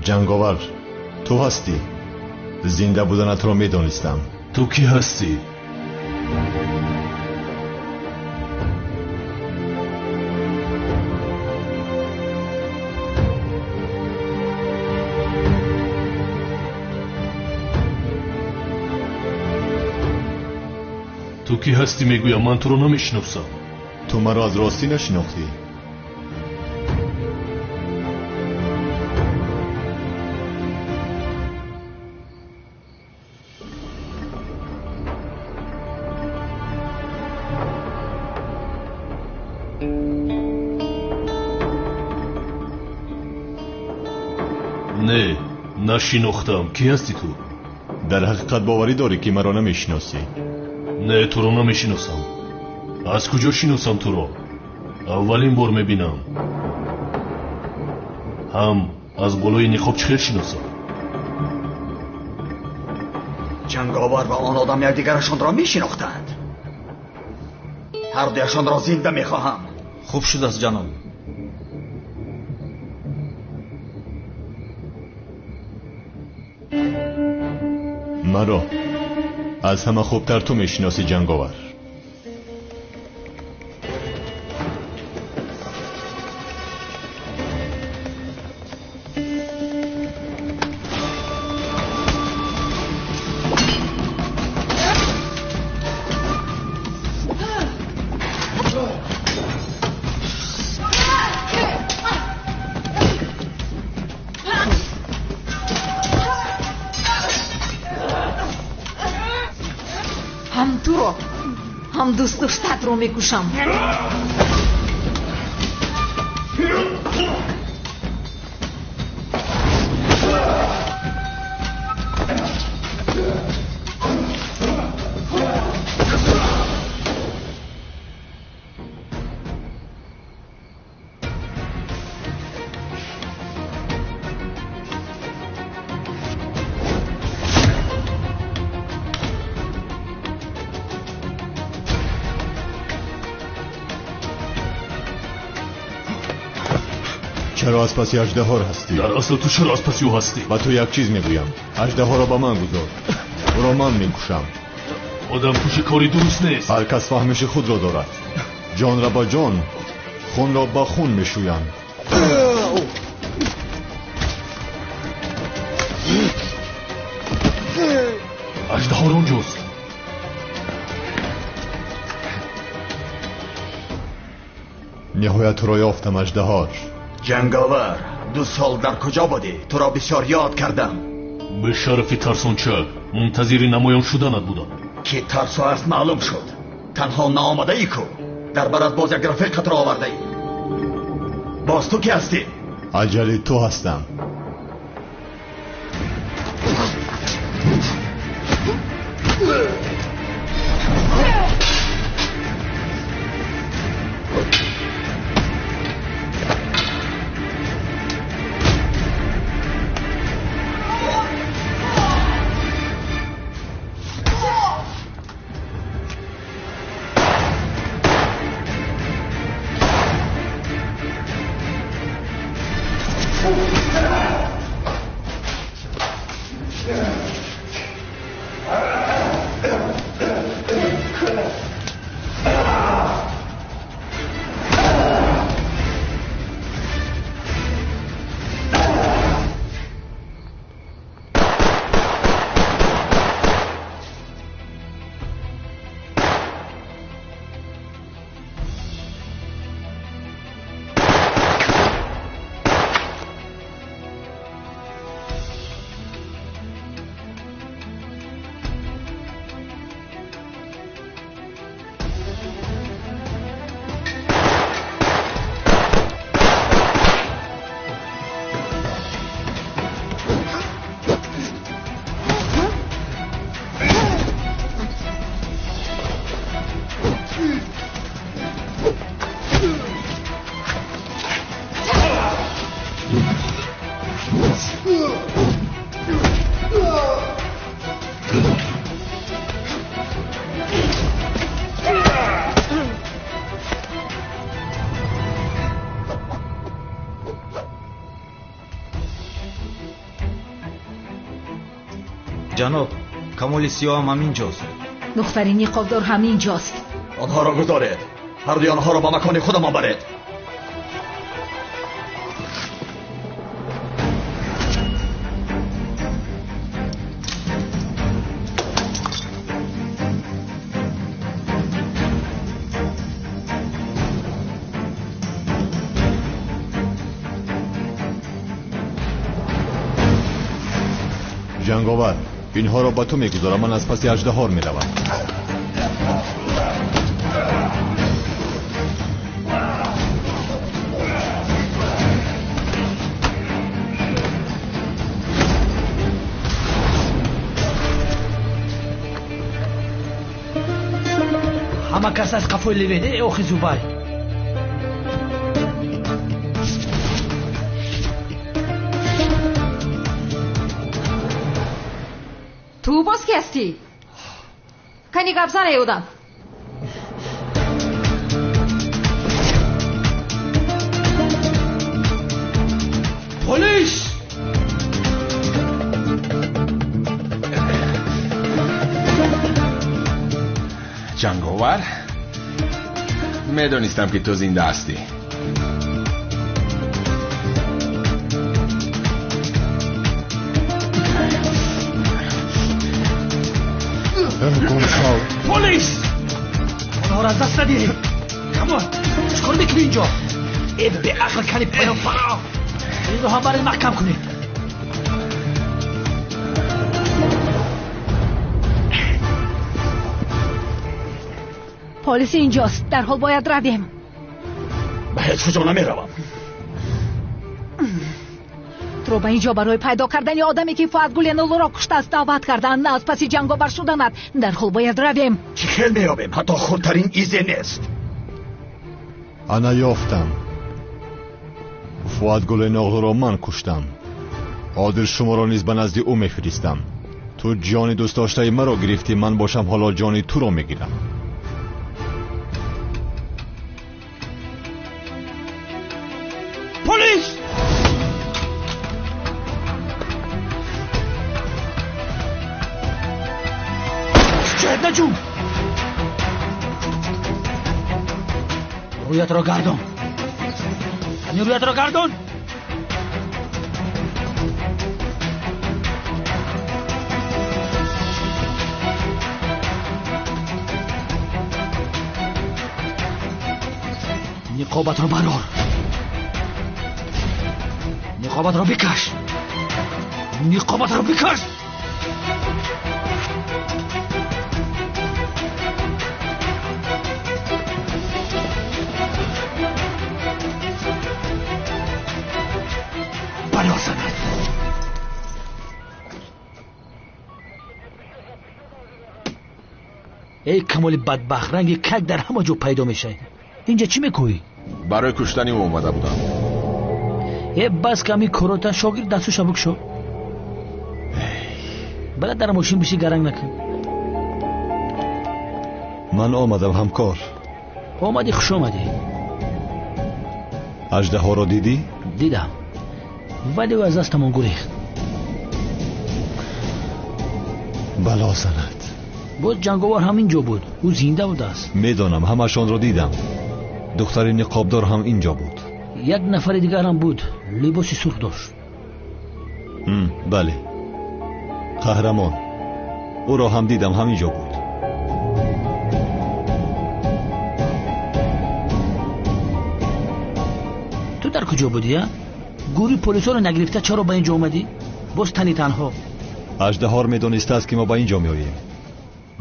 Ҷанговар, ту ҳастӣ. Зинда буданатро медонистам. Ту кӣ ҳастӣ? Ту кӣ ҳастӣ мегӯям, ман туро намешиносам. Ту маро аз ростӣ нашинохтӣ. Не, нашинохтам. Кӣ ҳастӣ ту? Дар ҳақиқат боварӣ дорӣ, ки маро намешиносӣ? Не, туро намешиносам. Аз куҷо шиносам туро? Аввалин бор мебинам. Ҳам аз болои ниқоб чӣ хел шиносам? Ҷанговар ва он одам якдигарашонро мешинохтанд. Ҳардуяшонро зинда мехоҳам. Хуб шудааст, ҷаноб. Маро аз ҳама хубтар ту мешиносӣ, ҷанговар. Ҳам туро, ҳам дӯстдоштаатро мекушам. Чаро аз паси аждаҳор ҳастӣ? Дар асл ту чаро аз паси ӯ ҳастӣ? Ба ту як чиз мегӯям. Аждаҳоро ба ман гузор. Ӯро ман мекушам. Одамкушӣ кори дуруст нест. Ҳар кас фаҳмиши худро дорад. Ҷонро ба ҷон, хунро ба хун мешӯянд. Аждаҳор онҷост. Ниҳоят туро ёфтам, аждаҳор. Ҷанговар, 2 сол дар куҷо будӣ? Туро бисёр ёд кардам. Бешарафи тарсончак, мунтазири намоён шуданат будам. Ки тарсо аст маълум шуд. Танҳо наомадаӣ ку. Дар барат боз як рафиқатро овардаӣ. Боз ту кӣ ҳастӣ? Аҷали ту ҳастам. Ҷаноб, Камоли Сиёҳ ҳам ҳаминҷост. Духтари ниқобдор ҳаминҷост. Онҳоро гузоред. Ҳардуи онҳоро ба макони худамон баред. Ҷанговар, инҳоро ба ту мегузорам, ман аз паси аждаҳор меравам. Ҳама кас аз қафои Левен, э охи Зубай. Ту боз ки ҳастӣ? Кани гап зан, эй одам. Полис! Ҷанговар, медонистам, ки ту зинда ҳастӣ. Полис! Онҳоро аз даст надиҳед. Камол, чӣ кор мекунӣ инҷо? Э беақл, кани поён фаро. Инро ҳам баред, маҳкам кунед. Полис инҷост, дарҳол бояд равем. Ба ҳеҷ куҷо намеравам. Туро ба инҷо барои пайдо кардани одаме, ки Фуад Гуленолуро куштааст, даъват карданд, на аз паси ҷанговар шуданат. Дарҳол бояд равем. Чӣ хел меёбем? Ҳатто хурдтарин изе нест. Ана ёфтам. Фуад Гуленоғлуро ман куштам. Одил шуморо низ ба назди ӯ мефиристам. Ту ҷони дӯстдоштаи маро гирифтӣ, ман бошам ҳоло ҷони туро мегирам. Полис! Чояд наҷум! Рӯятро гардон. Кани рӯятро гардон. Ниқобатро барор. Ниқобатро бикаш. Ниқобатро бикаш. Бало занад. Эй Камоли бадбахт, ранги как дар ҳама ҷо пайдо мешавӣ. Инҷа чӣ мекӯӣ? Барои куштани ӯ омада будам. Э бас, ками корота шогирд, дастуша бикшо. Бала дар мошин биши, гаранг накун. Ман омадам, ҳамкор. Омадӣ, хуш омадӣ. Аждаҳоро дидӣ? Дидам, вале ӯ аз дастамон гурехт. Бало занад. Боз ҷанговар ҳамин ҷо буд, ӯ зинда будааст. Медонам, ҳамашонро дидам. Духтари ниқобдор ҳам инҷо буд. Як нафари дигар ҳам буд, либоси сурх дошт. Бале, қаҳрамон. Ӯро ҳам дидам, ҳамин ҷо буд. Ту дар куҷо будӣ, а? Гурӯҳи полисҳоро нагирифта чаро ба ин ҷо омадӣ? Боз тани танҳо. Аждаҳор медонистааст, ки мо ба ин ҷо меоем.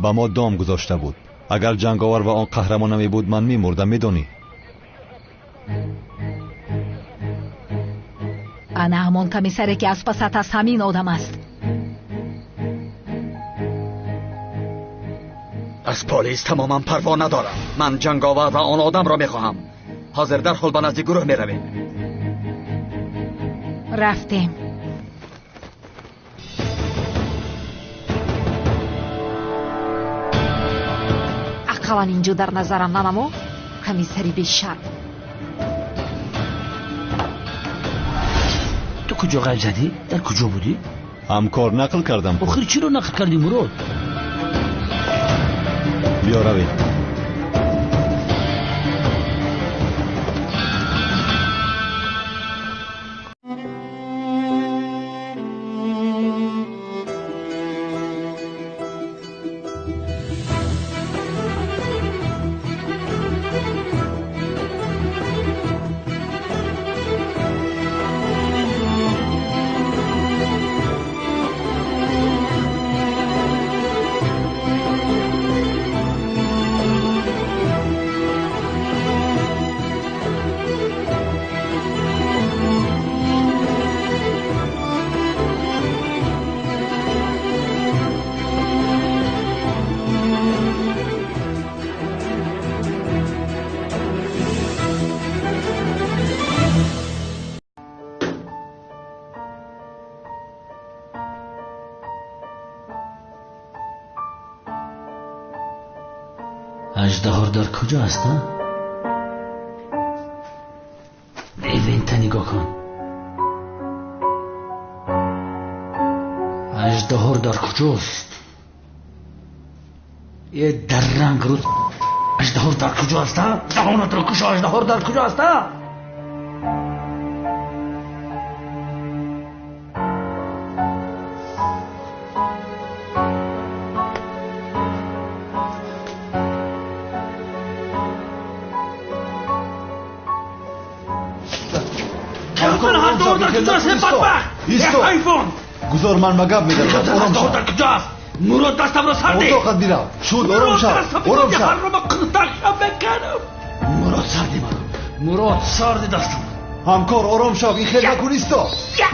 Ба мо дом гузошта буд. Агар ҷанговар ва он қаҳрамон намебуд, ман мемурдам, медонӣ. Ана ҳамон комиссаре, ки аз пасат аст, ҳамин одам аст. Аз полис тамоман парво надорам. Ман ҷанговар ва он одамро мехоҳам. Ҳозир дарҳол ба назди гурӯҳ меравем. Рафтем. Ақаллан инҷо дар назарам нанамо, комиссари бешарм. Ту куҷо ғайб задӣ? Дар куҷо будӣ? Ҳамкор, нақл кардам. Охир чиро нақл кардӣ, Мурод? Биё равем. Аждаҳор дар куҷо аст, а? Левента нигоҳ кун. Аждаҳор дар куҷост? Е дар ранг рӯз. Аждаҳор дар куҷо аст, а? Даҳонатро кушо, аждаҳор дар куҷо аст, а? Гузор, ман ба гап медарам. Ором шав. Дар куҷост? Мурод, дастамро сар деҳ. Отоқат бирав. Шуд, ором шав. Ором шав. Мурод, сар деҳ маро. Мурод, сар деҳ дастам. Ҳамкор, ором шав. Ин хел накун, исто.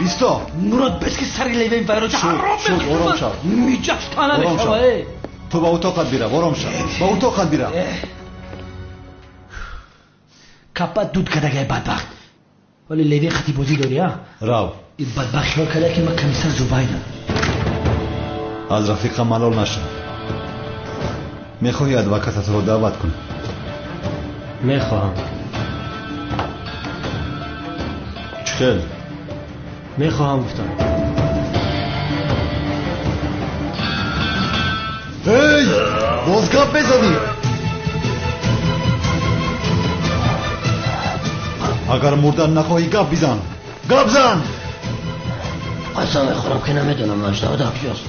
Исто. Мурод, бес ки сари левен вайро Шуд, шуд, ором шав. Миҷаш тана мешава. Ту ба утоқат бирав, ором шав. Ба утоқат бирав. Капа дуд кардагай бадбахт. Вале левен хати бозӣ дорӣ, а? Рав. Ин бадбахт хиёл карда ки ман комиссар Зубайдам. Аз рафиқам малол нашав. Мехоҳӣ адвокататро даъват кунӣ? Мехоҳам. Чӣ хел? Мехоҳам, гуфтам. Эй, боз гап мезанӣ? Агар мурдан нахоҳӣ, гап бизан. Гап зан! Қасам мехӯрам ки намедонам аждаҳо дар куҷост.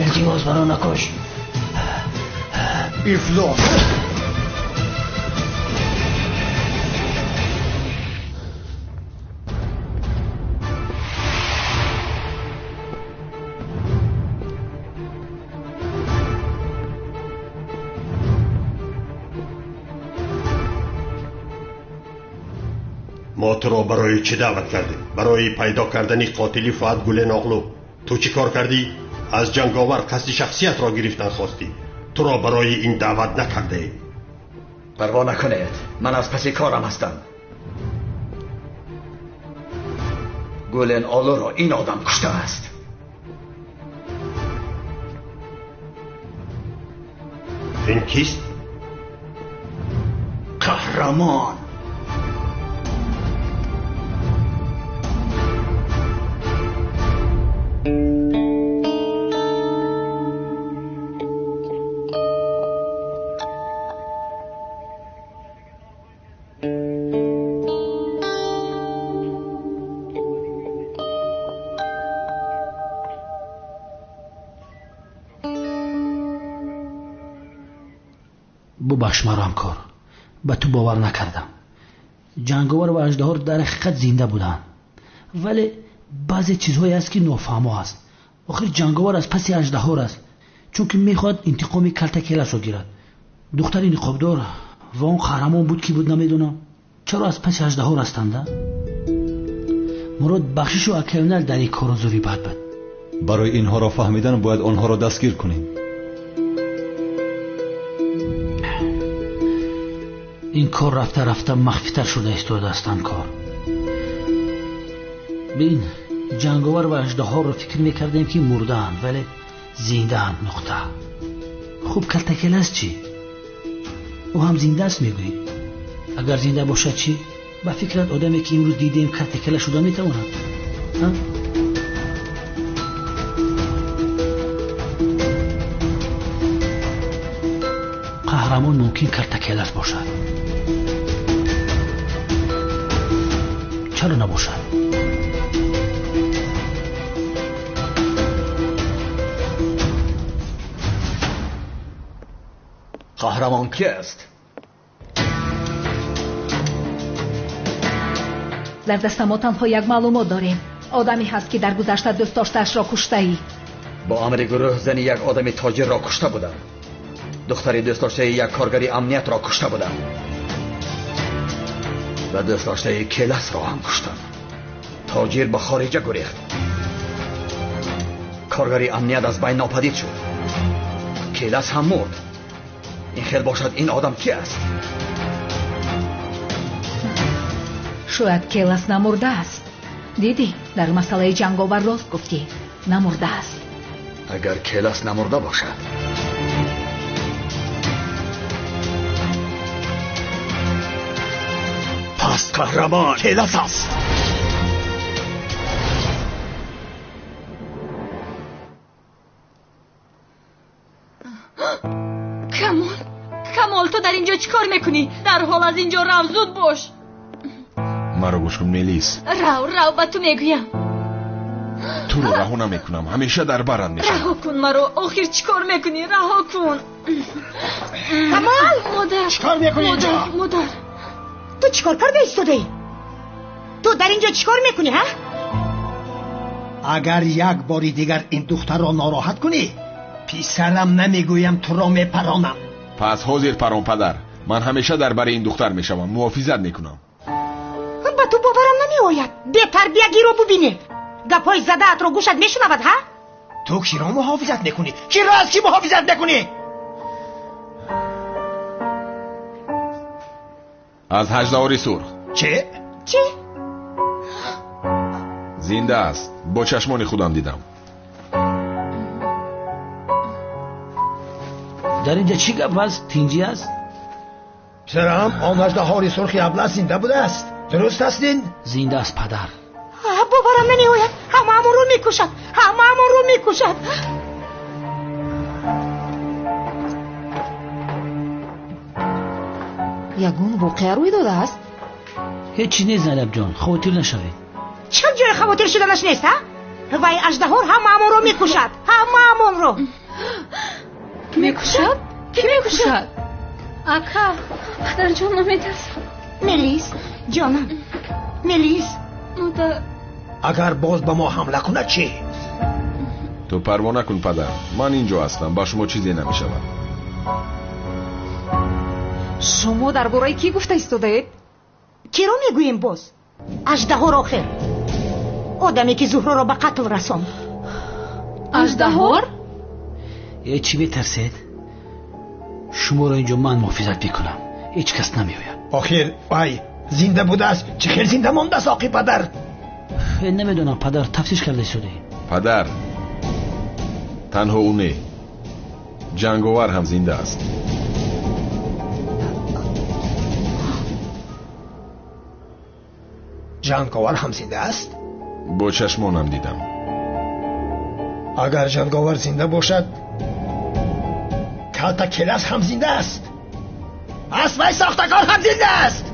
Илтимос, маро накуш. Ифлос! Мо туро барои чӣ даъват кардем? Барои пайдо кардани қотили Фуат Гуленоғлу. Ту чӣ кор кардӣ? Аз ҷанговар қасди шахсиятро гирифтан хостӣ. Туро барои ин даъват накардаем. Парво накунед, ман аз паси корам ҳастам. Гулен Олуро ин одам куштааст. Ин кист? Қаҳрамон. Бубахш маро, ҳамкор, ба ту бовар накардам. Ҷанговар ва аждаҳор дар ҳақиқат зинда буданд, вале баъзе чизҳое аст ки нофаҳмо аст. Охир ҷанговар аз паси аждаҳор аст, чунки мехоҳад интиқоми калтакелашро гирад. Духтари ниқобдор ва он қаҳрамон буд, ки буд, намедонам чаро аз паси аждаҳор ҳастанд. Мурод, бахшишу акайонал дар ин кору зури бад буд. Барои инҳоро фаҳмидан бояд онҳоро дастгир кунем. Ин кор рафта рафта махфитар шуда истодааст, ҳамкор. Бин, ҷанговар ва аждаҳорро фикр мекардем ки мурдаанд, вале зиндаанд. Нуқта. Хуб, калтакелас чӣ? Ӯ ҳам зинда аст, мегӯӣ? Агар зинда бошад чӣ? Ба фикрат одаме ки имрӯз дидем калтакела шуда метавонад? Қаҳрамон мумкин Калтакелас бошад. Чаро набошад? Қаҳрамон ки аст? Дар даста мо танҳо як маълумот дорем. Одаме ҳаст, ки дар гузашта дӯстдоштаашро куштаӣ. Бо амри гурӯҳ зани як одами тоҷирро кушта будам. Духтари дӯстдоштаи як коргари амниятро кушта будам ва дӯстдоштаи Келасро ҳам куштам. Тоҷир ба хориҷа гурехт. Коргари амният аз байн нопадид шуд. Келас ҳам мурд. Ин хел бошад, ин одам ки аст? Шояд Келас намурдааст. Дидӣ, дар масъалаи ҷанговар рост гуфтӣ, намурдааст. Агар Келас намурда бошад, пас қаҳрамон Келас аст. Камол, Камол, ту дар инҷо чӣ кор мекунӣ? Дарҳол аз инҷо рав, зуд бош. Маро гӯш кун, Мелис. Рав, рав, ба ту мегӯям. Туро раҳо намекунам, ҳамеша дар барам мешавам. Раҳо кун маро, охир чӣ кор мекунӣ? Раҳо кун. Камол! Модар! Чӣ кор мекунӣ инҷо? Модар! Ту чӣ кор карда истодаӣ? Ту дар инҷо чӣ кор мекунӣ, ҳа? Агар як бори дигар ин духтарро нороҳат кунӣ, писарам намегӯям, туро мепаронам. Пас ҳозир парон, падар. Ман ҳамеша дар бари ин духтар мешавам, муҳофизат мекунам. Ба ту боварам намеояд. Бетарбиягиро бубинед. Гапҳои задаатро гӯшат мешунавад, ҳа? Ту киро муҳофизат мекунӣ? Киро аз кӣ муҳофизат мекунӣ? Аз ҳаждаҳори сурх. Чӣ? Чӣ? Зинда аст. Бо чашмони худам дидам. Дар инҷа чӣ гап аст? Тинҷӣ аст? Писарам, он ҳаждаҳори сурхи аблаҳ зинда будааст. Дуруст аст ин? Зинда аст, падар. Боварам намеояд. Ҳамаамонро мекушад. Ҳамаамонро мекушад. Ягон воқеа рӯй додааст? Ҳеҷ чиз нест, Зайнабҷон, хавотир нашавед. Чӣ ҷои хавотир шуданаш нест, ҳа? Вай аждаҳор ҳамаамонро мекушад. Ҳамаамонро. Мекушад? Кӣ мекушад? Ака, падарҷон, наметарсам. Мелис, ҷонам, Мелис. Модар. Агар боз ба мо ҳамла кунад чӣ? Ту парво накун, падар. Ман инҷо ҳастам, ба шумо чизе намешавад. Шумо дар бораи кӣ гуфта истодаед? Киро мегӯем боз? Аждаҳор охир. Одаме ки Зуҳроро ба қатл расонд. Аждаҳор? Э, чӣ метарсед? Шуморо инҷо ман муҳофизат мекунам. Ҳеҷ кас намеояд. Охир вай зинда будааст. Чӣ хел зинда мондааст, оқи падар? Намедонам, падар, тафтиш карда истодаем. Падар, танҳо ӯ не, ҷанговар ҳам зинда аст. Ҷанговар ҳам зинда аст? Бо чашмонам дидам. Агар ҷанговар зинда бошад, Калтакелас ҳам зинда аст. Пас вай сохтакор ҳам зинда аст.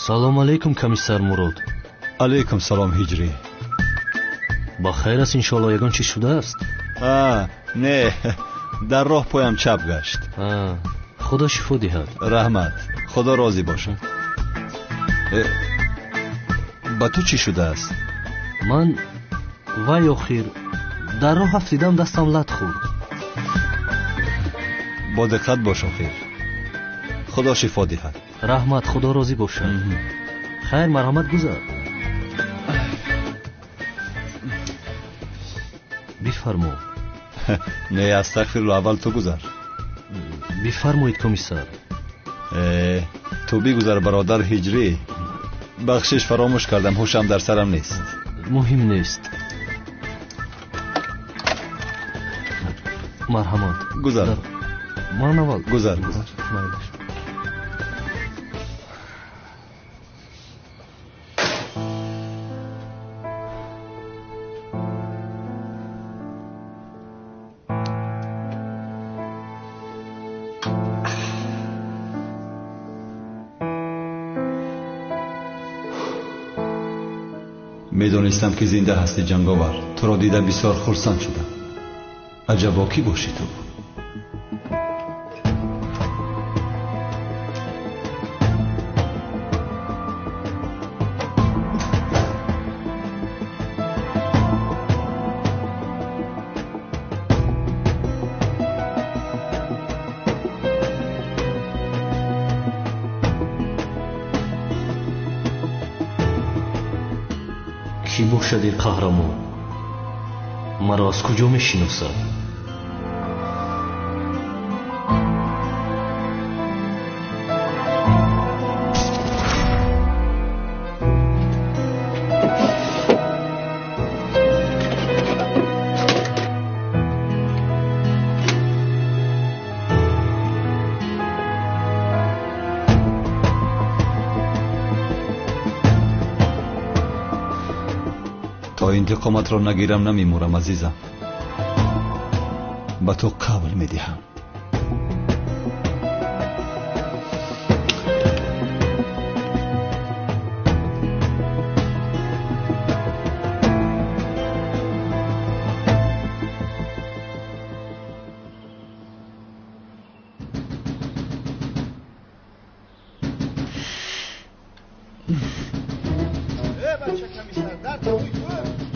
Салом алейкум, комиссар Мурод. Алейкум салом, Ҳиҷрӣ. Ба хайр аст, иншоалло, ягон чиз шудааст? Не, дар роҳ поям чап гашт. Худо шифо диҳад. Раҳмат, худо розӣ бошад. Ба ту чӣ шудааст? Ман вай охир дар роҳ афтидам, дастам лат хӯрд. Бо диққат бош охир. Худо шифо диҳад. Раҳмат, худо розӣ бошад. Хайр, марҳамат, гузар. Бифармо. Не, астағфирулло, аввал ту гузар. Бифармоед, комиссар. Ту бигузар, бародар Ҳиҷрӣ. Бахшиш, фаромӯш кардам, ҳушам дар сарам нест. Муҳим нест. Марҳамат. Гузар. Ман аввал. Гузар, гузар. Майлаш. Медонистам ки зинда ҳастӣ, ҷанговар. Туро дида бисёр хурсанд шудам. Аҷабо кӣ бошӣ ту? Кӣ бошад ин қаҳрамон? Маро аз куҷо мешиносад? То интиқоматро нагирам намемурам, азизам. Ба ту қавл медиҳам.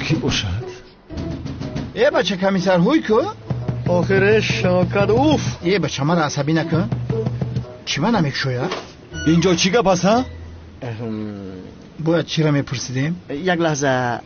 Кӣ бошад? Э бача комиссар, ҳуй ку? Охире Шавкат, уф! Э бача, маро асабӣ накун. Чӣ ма намекушояд? Инҷо чӣ гап аст, ҳа? Бояд чиро мепурсидем? Як лаҳза,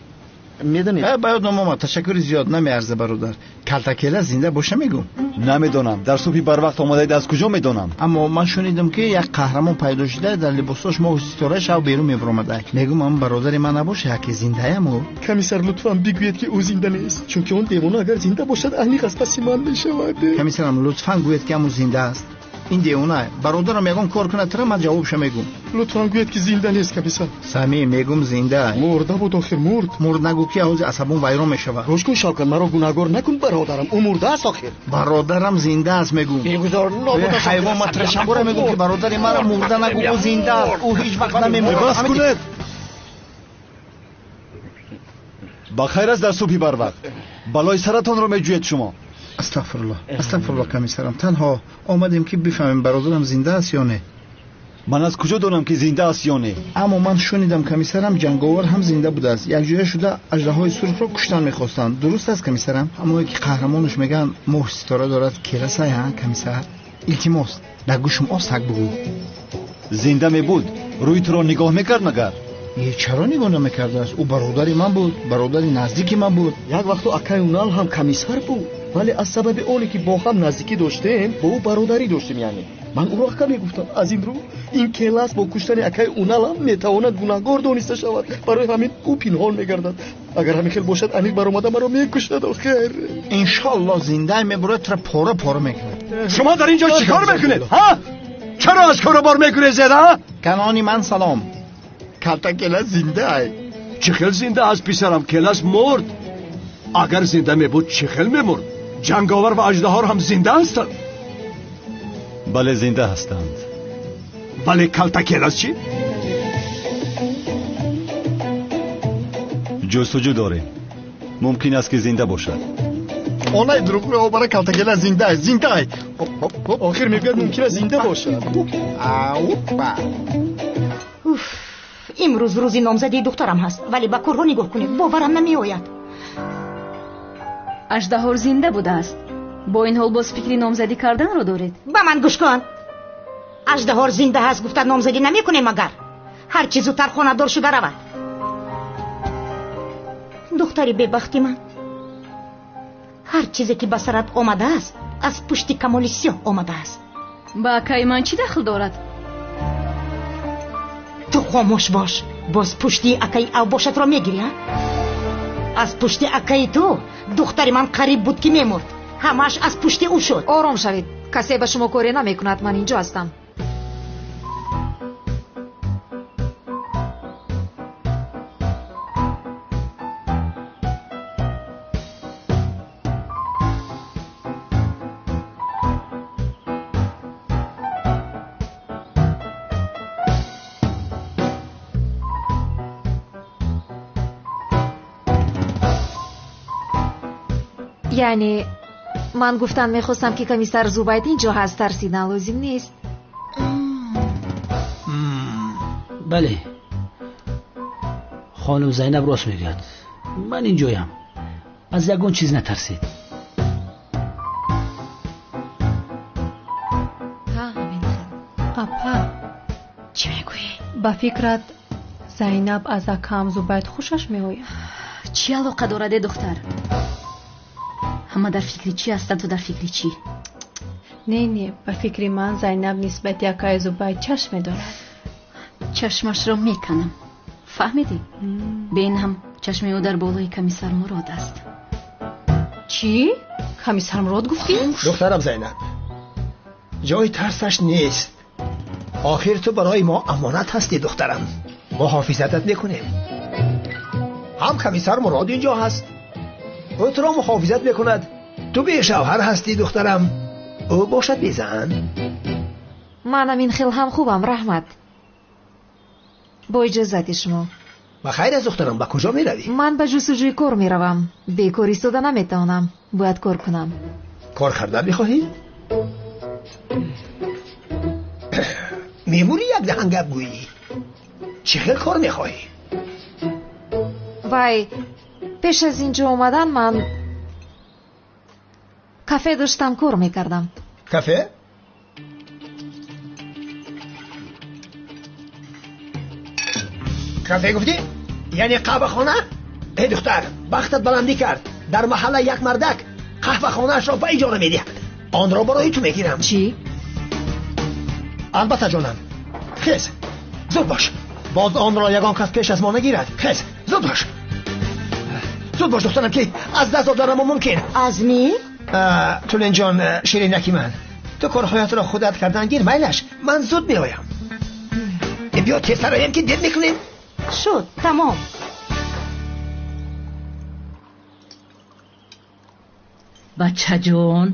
медонед? Ба ёдам омад, ташаккури зиёд, намеарза бародар. Калтакела зинда боша мегӯм. Намедонам, дар субҳи барвақт омадаед, аз куҷо медонам? Аммо ман шунидам, ки як қаҳрамон пайдо шуда, дар либосош моҳу ситора шав берун мебаромада. Мегӯм, ам бародари ман набоша, яке зиндаям ӯ. Комиссар, лутфан бигӯед, ки ӯ зинда нест, чунки он девона агар зинда бошад, аниқ аз паси ман мешавад. Комиссарам, лутфан гӯед, ки ҳамун зинда аст. Ин девона бародарам ягон кор кунад, тра ман ҷавобша мегӯм. Лутфан гӯед, ки зинда нест, комиссар. Самим, мегӯм зинда. Мурда буд, охир мурд. Мурд нагӯ, ки ҳози асабон вайрон мешавад. Гӯш кун, Шавкат, маро гунаҳгор накун, бародарам. Ӯ мурда аст, охир. Бародарам зинда аст, мегӯм. Бегузор, нобуда. Ҳайвон, ман трашамбора мегӯм, ки бародари маро мурда нагӯ, ӯ зинда аст. Ӯ ҳеҷ вақт намемурад. Бас кунед. Ба хайр аст дар субҳи барвақт. Балои саратонро меҷӯед шумо. Астағфируллоҳ, астағфируллоҳ, комиссарам. Танҳо омадем, ки бифаҳмем бародарам зинда аст ё не. Ман аз куҷо донам, ки зинда аст ё не? Аммо ман шунидам, комиссарам, ҷанговар ҳам зинда будааст. Якҷоя шуда аждаҳои сурхро куштан мехостанд. Дуруст аст, комиссарам? Ҳамое ки қаҳрамонаш мегӯянд моҳ ситора дорад, керасай, ҳа, комиссар? Илтимос, дар гӯшум остак бигӯ. Зинда мебуд, рӯи туро нигоҳ мекард магар? Чаро нигоҳ намекардааст? Ӯ бародари ман буд, бародари наздики ман буд. Як вақту акаи Унал ҳам комиссар буд, вале аз сабаби оне ки бо ҳам наздикӣ доштем, бо ӯ бародарӣ доштем, яъне ман ӯро ака мегуфтам. Аз ин рӯ ин келас бо куштани акаи Уналам метавонад гунаҳгор дониста шавад. Барои ҳамин ӯ пинҳон мегардад. Агар ҳамин хел бошад, аниқ баромада маро мекушад, охир. Иншоаллоҳ зинда мебурад, тура пора пора мекунад. Шумо дар инҷо чӣ кор мекунед, ҳа? Чаро аз коробор мегурезед, ҳа? Канони ман салом. Калтакела зинда ай. Чӣ хел зинда аст, писарам? Келас мурд. Агар зинда мебуд, чӣ хел мемурд? Ҷанговар ва аждаҳор ҳам зинда ҳастанд. Бале, зинда ҳастанд. Вале калтакелас чӣ? Ҷустуҷӯ дорем. Мумкин аст, ки зинда бошад. Онай дурӯғ меобара, калтакела зинда аст, зинда ай. Охир мегӯяд мумкин аст зинда бошад. Аупа. Уф, имрӯз рӯзи номзадии духтарам ҳаст, вале ба корҳо нигоҳ кунед, боварам намеояд. Аждаҳор зинда будааст. Бо ин ҳол боз фикри номзадӣ карданро доред? Ба ман гӯш кун. Аждаҳор зинда ҳаст гуфта номзадӣ намекунем агар. Ҳар чӣ зудтар хонадор шуда равад. Духтари бебахти ман, ҳар чизе ки ба сарат омадааст, аз пушти Камоли Сиёҳ омадааст. Ба акаи ман чӣ дахл дорад? Ту хомӯш бош. Боз пушти акаи авбошатро мегирӣ, а? Аз пушти акаи ту духтари ман қариб буд, ки мемурд. Ҳамааш аз пушти ӯ шуд. Ором шавед, касе ба шумо коре намекунад, ман инҷо ҳастам. Яъне ман гуфтан мехостам, ки комиссар Зубайд инҷо ҳаст, тарсидан лозим нест. Бале, хонум Зайнаб рост мегӯяд, ман инҷоям, аз ягон чиз натарсед. Апа, чӣ мегӯӣ? Ба фикрат, Зайнаб аз акаам Зубайд хушаш меояд? Чӣ алоқа дорад, э духтар? Ҳама дар фикри чӣ ҳастанд, ту дар фикри чӣ? Не, не, ба фикри ман Зайнаб нисбати акаи Зубайд чашме дорад. Чашмашро меканам, фаҳмидӣ? Бин ҳам чашми ӯ дар болои комиссар Мурод аст. Чӣ? Комиссар Мурод гуфтӣ? Духтарам Зайнаб, ҷои тарсаш нест. Охир ту барои мо амонат ҳастӣ, духтарам. Муҳофизатат мекунем. Ҳам комиссар Мурод инҷо ҳаст, ӯ туро муҳофизат мекунад. Ту бешавҳар ҳастӣ, духтарам, ӯ бошад безан. Манам ин хел ҳам хубам, раҳмат. Бо иҷозати шумо. Ба хайр аст, духтарам, ба куҷо меравӣ? Ман ба ҷустуҷӯи кор меравам. Бекор истода наметавонам, бояд кор кунам. Кор кардан мехоҳӣ? Мемурӣ як даҳан гап гӯӣ. Чӣ хел кор мехоҳӣ? Вай, пеш аз инҷо омадан ман кафе доштам, кор мекардам. Кафе? Кафе гуфтӣ? Яъне қаҳвахона? Эй духтар, бахтат баландӣ кард. Дар маҳалла як мардак қаҳвахонаашро ба иҷора медиҳад. Онро барои ту мегирам. Чӣ? Албатта ҷонам. Хез, зуд бош. Боз онро ягон кас пеш аз мо нагирад. Хез, зуд бош. Зуд бош, духтарам, ки аз даст доданамон мумкин. Азми? Тулинҷон, ширинаки ман, ту корҳоятро худат кардан гир, майлаш, ман зуд меоям. Биё тезтар оем, ки дер мекунем. Шуд, тамом. Бачаҷон,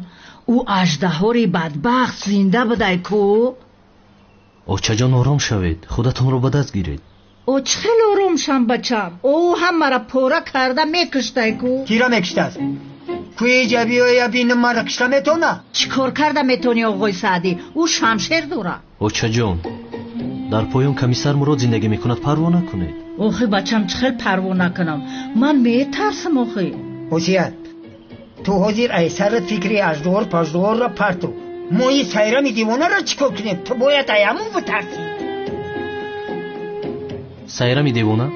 ӯ аждаҳори бадбахт зинда будай ку? Очаҷон, ором шавед, худатонро ба даст гиред. О, чӣ хел ором шам, бачам? Ӯ ҳамаро пора карда мекуштай ку. Кира мекуштааст? Куиҷа биёя бинам, маро кушта метавона? Чӣ кор карда метавонӣ, оғои Саъдӣ? Ӯ шамшер дорад. Очаҷон, дар поён комиссар Мурод зиндагӣ мекунад, парво накунед. Охи бачам, чӣ хел парво накунам? Ман метарсам охи. Ҳусият, ту ҳозир ай сарат фикри аждуҳор паждуҳорро парту. Мо ин сайрами девонаро чӣ кор кунем? Ту бояд ай ҳамун битарсӣ. Сайрами девона?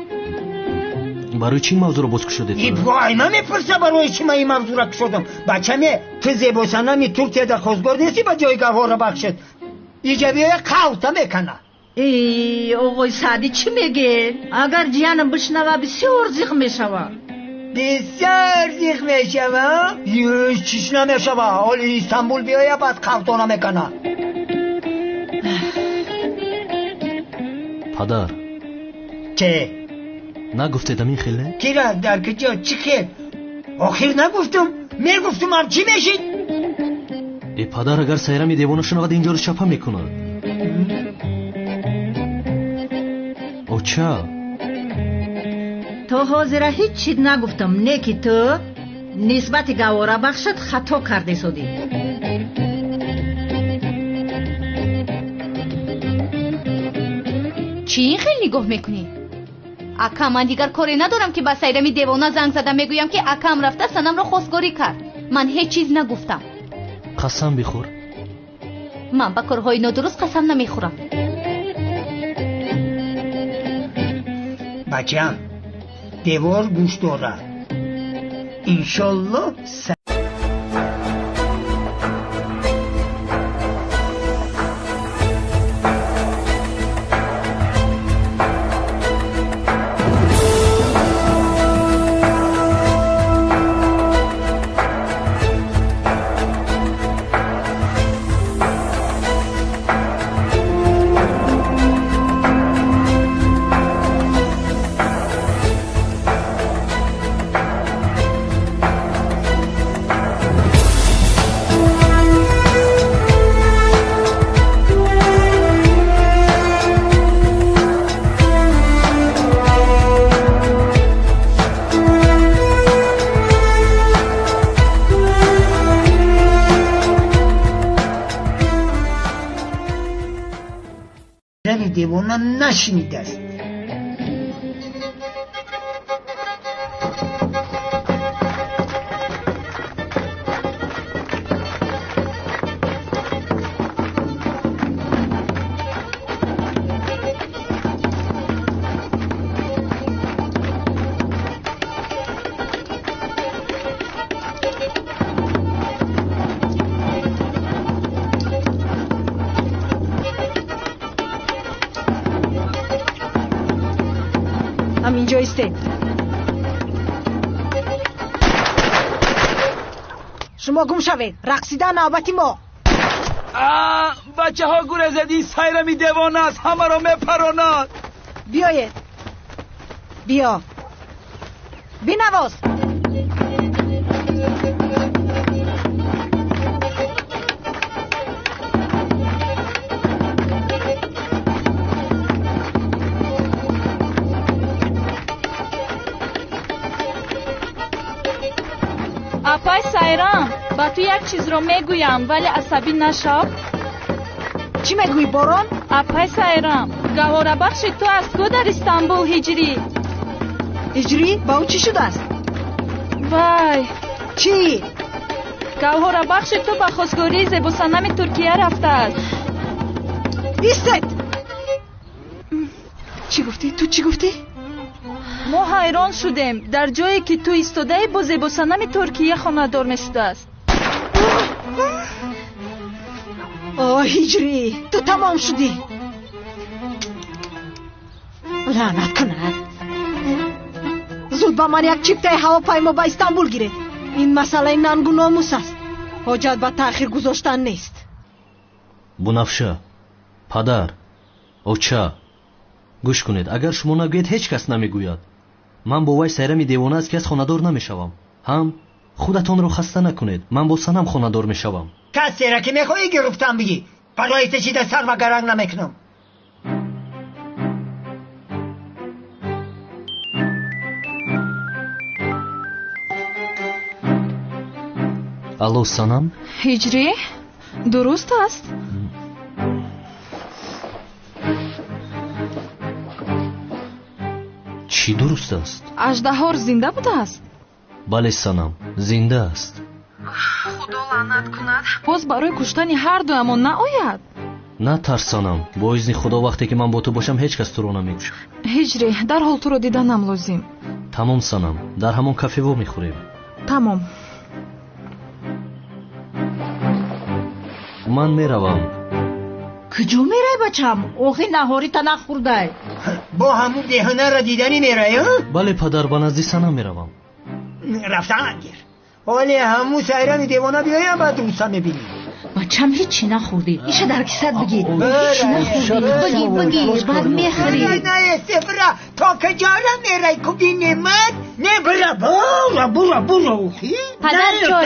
Барои чӣ мавзӯъро боз кушодед? Ай ман мепурса барои чӣ ман ин мавзӯъро кушодам. Бачаме, ту зебосанами Туркияда хостгор нестӣ ба ҷои Гавҳорро бахшед. Иҷа биёя қавта мекана. Э, оғои Саъдӣ, чӣ мегӯед? Агар ҷиянам бишнава, бисёр зиқ мешава. Бисёр зиқ мешава? Чиш намешава. Ҳоли Истанбул биёя, баъд қавтона мекана. Падар. Че? Нагуфтед амин хеле? Кира, дар куҷо, чӣ хел? Охир нагуфтум. Мегуфтум ҳам чӣ мешид? Э падар, агар сайрами девона шунавад, инҷоро чапа мекунад. Оча, то ҳозира ҳеҷ чиз нагуфтам, не ки ту нисбати Гавора бахшат хато кардесодӣ. Чӣ ин хел нигоҳ мекунӣ? Ака, ман дигар коре надорам, ки ба сайрами девона занг зада мегӯям, ки акам рафта санамро хостгорӣ кард. Ман ҳеҷ чиз нагуфтам. Қасам бихӯр. Ман ба корҳои нодуруст қасам намехӯрам. Бачам, девор гӯш дорад. Иншолло. девона нашунидааст. Ҳаминҷо истед. Шумо гум шавед, рақсидан навбати мо. Бачаҳо гурезед, ин Сайрами девона аст, ҳамаро мепаронад. Биёед, биё, бинавоз. Апай Сайрам, ба ту як чизро мегӯям, вале асабӣ нашав. Чӣ мегӯӣ, Борон? Апай Сайрам, гаҳворабахши ту аст ку дар Истанбул Ҳиҷрӣ. Ҳиҷрӣ? Ба ӯ чӣ шудааст? Вай! Чӣ? Гаҳворабахши ту ба хостгории зебосанами Туркия рафтааст. Истед! Чӣ гуфтӣ? Ту чӣ гуфтӣ? Мо ҳайрон шудем. Дар ҷое ки ту истодаӣ, бо зебосанами Туркия хонадор мешудааст. О, Ҳиҷрӣ, ту тамом шудӣ. Лаънат кунад. Зуд ба ман як чиптаи ҳавопаймо ба Истанбул гиред. Ин масъалаи нангу номус аст. Ҳоҷат ба таъхир гузоштан нест. Бунафша, падар, оча, гӯш кунед, агар шумо нагӯед, ҳеҷ кас намегӯяд. Ман бо вай Сайрами девона аз кас хонадор намешавам. Ҳам худатонро хаста накунед, ман бо Санам хонадор мешавам. Касера ки мехоҳӣ гирифтан бигӣ, барои ту чида сар ва гаранг намекунам. Алло, Санам? Ҳиҷрӣ, дуруст аст? Чӣ дуруст аст? Аждаҳор зинда будааст? Бале, Санам, зинда аст. Худо лаънат кунад, боз барои куштани ҳар дуямон наояд. Натарс, Санам, бо изни Худо вақте ки ман бо ту бошам, ҳеҷ кас туро намекушад. Ҳиҷрӣ, дарҳол туро диданам лозим. Тамом, Санам, дар ҳамон кафе во мехӯрем. Тамом. Ман меравам. Куҷо мерай, бачам? Охи наҳорита нахӯрдай. Бо ҳамун беҳунарро диданӣ мерай? Бале, падар, ба назди Санам меравам. Рафтан гир. Ҳоле ҳамун Сайрами девона биёям, баъд руса мебинӣ. Бачам, ҳечи нахӯрдӣ. Иша дар кисат бигир. Ҳечи нахӯрдӣ. Бигир, бигир, баъд мехӯрӣ. Не, бира, то куҷора мерай, ку бинемад? Не, бира, бура, бура, бура, охи. Падар, чой.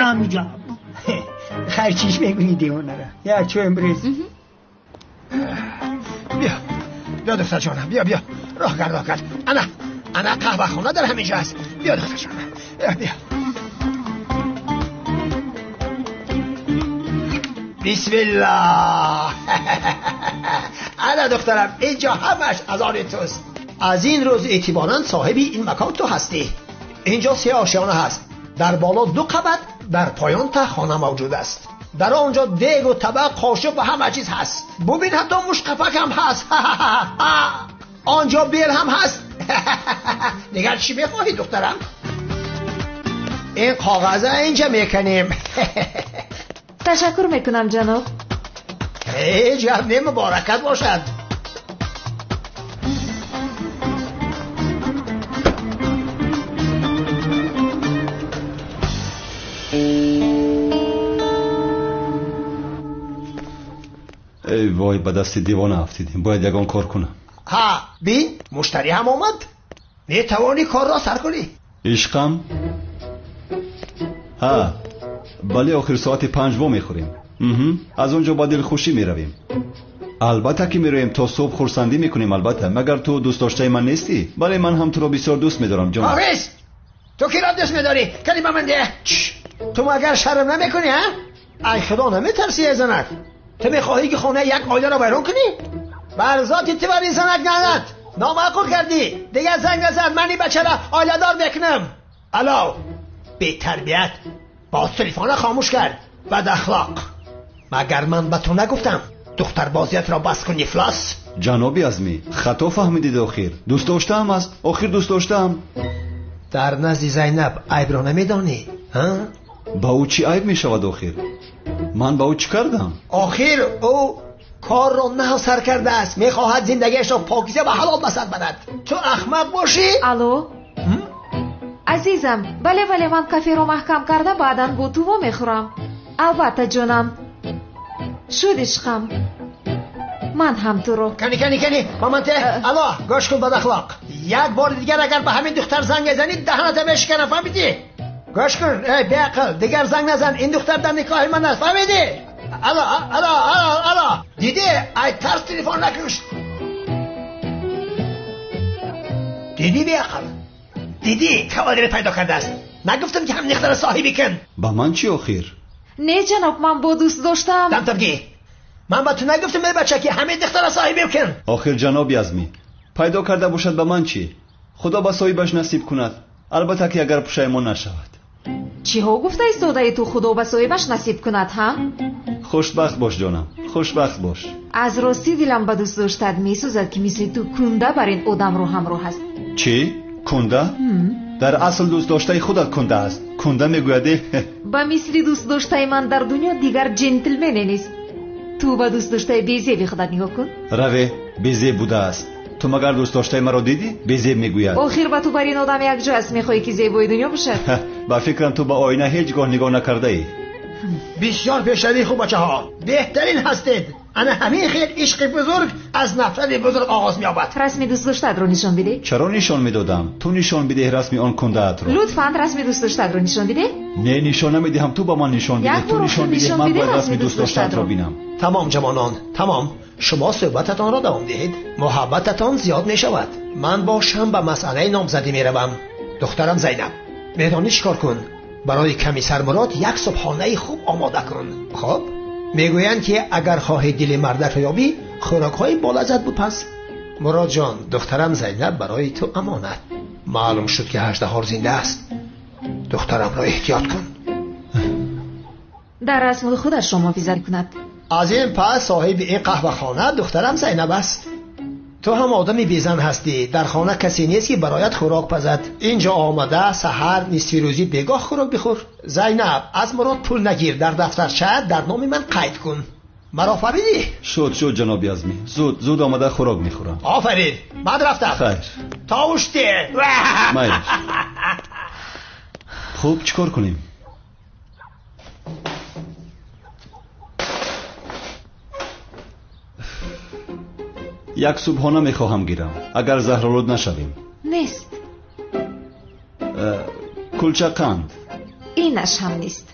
Хайр, чиш мегӯӣ девонара? Як чоем бирез. Биё, биё, духтарҷонам, биё, биё, роҳ кард, роҳ кард. Ана, ана қаҳвахона дар ҳамин ҷо аст. Биё, духтарҷонам, биё. Бисмиллоҳ. Ана духтарам, инҷо ҳамаш аз они туст. Аз ин рӯз эътиборан соҳиби ин макон ту ҳастӣ. Инҷо се ошёна ҳаст. Дар боло ду қабат, дар поён тахона мавҷуд аст. Дар он ҷо дегу табақ, қошуқ ва ҳама чиз ҳаст. Бубин, ҳатто мушқапак ҳам ҳаст. Он ҷо бел ҳам ҳаст. Дигар чӣ мехоҳӣ, духтарам? Ин коғаза инҷа мекунем. Ташаккур мекунам, ҷаноб. Ҳеҷ гап не, муборакат бошад. Эй вой, ба дасти девона афтидем, бояд ягон кор кунам. Ҳа, бин, муштарӣ ҳам омад. Метавонӣ корро сар кунӣ. Ишқам? Ҳа, бале, охир соати 5 во мехӯрем. Аз он ҷо ба дилхушӣ меравем. Албатта ки мероем, то субҳ хурсандӣ мекунем, албатта. Магар ту дӯстдоштаи ман нестӣ? Бале, ман ҳам туро бисёр дӯст медорам, ҷон. Ҳофиз, ту киро дӯст медорӣ? Кани ба ман деҳ. Ту магар шарм намекунӣ, ҳа? Ай худо, наметарсӣ, эй занак? Ту мехоҳӣ ки хонаи як оиларо вайрон кунӣ? Бар зоти ту бар ин занак лаънат. Номаъқул кардӣ. Дигар занг назан, ман ин бачаро оиладор мекунам. Алло, бетарбият, боз телефонро хомӯш кард. Бадахлоқ. Магар ман ба ту нагуфтам духтарбозиятро бас кун, ифлос? Ҷаноби Азмӣ, хато фаҳмидед охир. Дӯст доштаам аст, охир дӯст доштаам. Дар назди Зайнаб айбро намедонӣ, ҳа? Ба ӯ чӣ айб мешавад охир? Ман ба ӯ чӣ кардам? Охир ӯ корро нав сар кардааст, мехоҳад зиндагиашро покиза ва ҳалол ба сар барад. Ту ахмақ бошӣ? Алло, азизам, бале, бале, ман каферо маҳкам карда, баъдан бо ту вомехӯрам. Албатта, ҷонам. Шуд ишқам. Ман ҳам туро. Кани, кани, кани, маманте, алло, гӯш кун, бадахлоқ. Як бори дигар агар ба ҳамин духтар занг мезанӣ, даҳаната мешиканам, фаҳмидӣ? Гӯш кун, эй беақл, дигар занг назан, ин духтар дар никоҳи ман аст, фаҳмидӣ? Алло, алло, алло, алло, дидӣ, ай тарс телефон накушт. Дидӣ, беақл, дидӣ, кавалере пайдо кардааст. Нагуфтам ки ҳам духтара соҳибӣ кун. Ба ман чӣ охир? Не, ҷаноб, ман бо дӯст доштам. Дамтабгӣ, ман ба ту нагуфтам, эй бача, ки ҳамин духтара соҳибӣ кун. Охир ҷаноби Азмӣ, пайдо карда бошад ба ман чӣ? Худо ба соҳибаш насиб кунад. Албатта ки агар пушаймон нашавад. Чиҳо гуфта истодаи ту, худо ба соҳибаш насиб кунад, ҳа? Хушбахт бош, ҷонам, хушбахт бош. Аз ростӣ дилам ба дӯст доштат месӯзад, ки мисли ту кунда бар ин одамро ҳамроҳ аст. Чӣ? Кунда? Дар асл дӯст доштаи худат кунда аст. Кунда мегӯяд. Ба мисли дӯст доштаи ман дар дунё дигар ҷентлмене нест. Ту ба дӯст доштаи безеби худат нигоҳ кун. Раве, безеб будааст. Ту магар дӯст доштаи маро дидӣ? Безеб мегӯяд. Охир ба ту бар ин одам якҷо аст, мехоҳӣ ки зебои дунё бошад? Ба фикрам ту ба оина ҳеҷ гоҳ нигоҳ накардаӣ. Бисёр пешравии хуб, бачаҳо, беҳтарин ҳастед. Ана ҳамин хел ишқи бузург аз нафрати бузург оғоз меёбад. Расми дӯст доштаатро нишон бидеҳ. Чаро нишон медодам? Ту нишон бидеҳ расми он кундаатро. Лутфан расми дӯст доштаатро нишон бидеҳ. Не, нишон намедиҳам, ту ба ман нишон бидеҳ. Ту нишон бидеҳ, ман бояд расми дӯст доштаатро бинам. Тамом ҷавонон, тамом. Шумо суҳбататонро давом диҳед, муҳаббататон зиёд мешавад. Ман бошам ба масъалаи номзадӣ меравам. Духтарам Зайнаб, медонӣ чӣ кор кун? Барои комиссар Мурод як субҳонаи хуб омода кун. Хуб, мегӯянд ки агар хоҳӣ дили мардакро ёбӣ, хӯрокҳои болаззат бипаз. Мурод ҷон, духтарам Зайнаб барои ту амонат. Маълум шуд ки ҳаждаҳор зинда аст. Духтарамро эҳтиёт кун. Дар расми худашро муҳофизат кунад. Аз ин пас соҳиби ин қаҳвахона духтарам Зайнаб аст. Ту ҳам одами безан ҳастӣ. Дар хона касе нест ки бароят хӯрок пазад. Инҷо омада саҳар, нисфирӯзӣ, бегоҳ хӯрок бихӯр. Зайнаб, аз Мурод пул нагир, дар дафтарча дар номи ман қайд кун. Маро фаҳмидӣ? Шуд, шуд, ҷаноби Азмӣ. Зуд, зуд омада хӯрок мехӯрам. Офарин, ман рафтам. Хайр. Товуште. Майлиш. Хуб, чӣ кор кунем? Як субҳона мехоҳам гирам, агар заҳролуд нашавем. Нест. Кулча қанд. Инаш ҳам нест.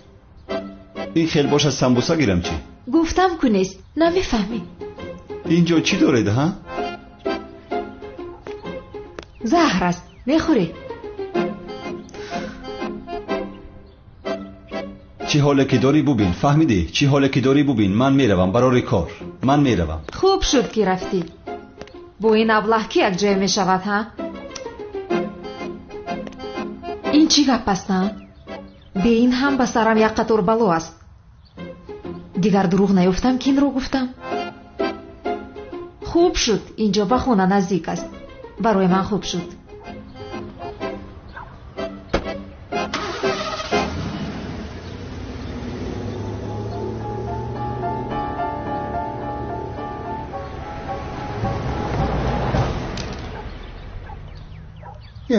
Ин хел бошад самбуса гирам чӣ? Гуфтам ку нест, намефаҳмӣ. Инҷо чӣ доред, ҳа? Заҳр аст, мехӯрӣ. Чӣ ҳоле ки дорӣ бубин, фаҳмидӣ? Чӣ ҳоле ки дорӣ бубин. Ман меравам барори кор. Ман меравам. Хуб шуд ки рафтӣ. Бо ин аблаҳ ки якҷоя мешавад, ҳа? Ин чӣ гап аст, ҳа? Бе ин ҳам ба сарам як қатор бало аст. Дигар дурӯғ наёфтам ки инро гуфтам. Хуб шуд, инҷо ба хона наздик аст. Барои ман хуб шуд.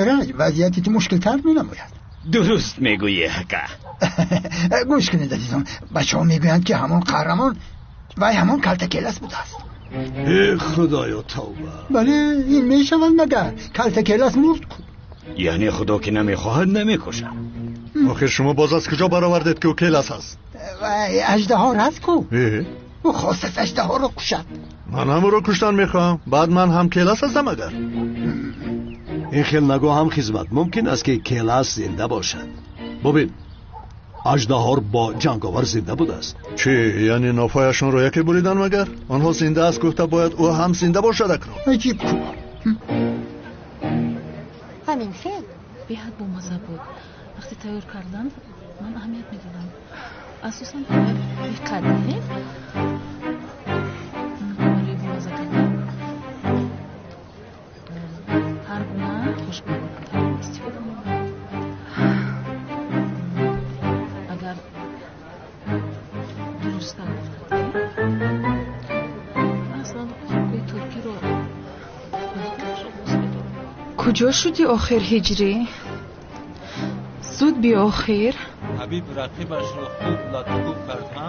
Эраҷ, вазъияти ту мушкилтар менамояд. Дуруст мегӯӣ, ака. Гӯш кунед, азизон, бачаҳо мегӯянд ки ҳамон қаҳрамон вай ҳамон калтакелас будааст. Э, худоё, тавба. Бале, ин мешавад магар калтакелас мурд ку. Яъне худо ки намехоҳад намекушад. Охир шумо боз аз куҷо баровардед ки ӯ келас аст? Вай аждаҳор аст ку. Ӯ хостааст аждаҳорро кушад. Ман ҳам ӯро куштан мехоҳам. Баъд ман ҳам келас ҳастам агар. Ин хел нагоҳ ҳам хизмат. Мумкин аст ки келас зинда бошад. Бубин, Аждаҳор бо ҷанговар зинда будааст. Чӣ, яъне нофҳояшонро яке буридан магар? Онҳо зинда аст гуфта бояд ӯ ҳам зинда бошад акнун. Аҷиб ку. Ҳамин хел? Беҳад бомазза буд. Вақте тайёр кардан ман аҳамият медодам. Асосан бояд диққат диҳем. Барои бомазза кардан ҳар гуна хушбӯйкунандаро истифода мебарам. Агар дурусттар аслан хӯрокҳои туркиро дӯст медорам. Куҷо шудӣ охир, Ҳиҷрӣ? Зуд биё охир. Ҳабиб рақибашро хуб латукӯб кард, ҳа?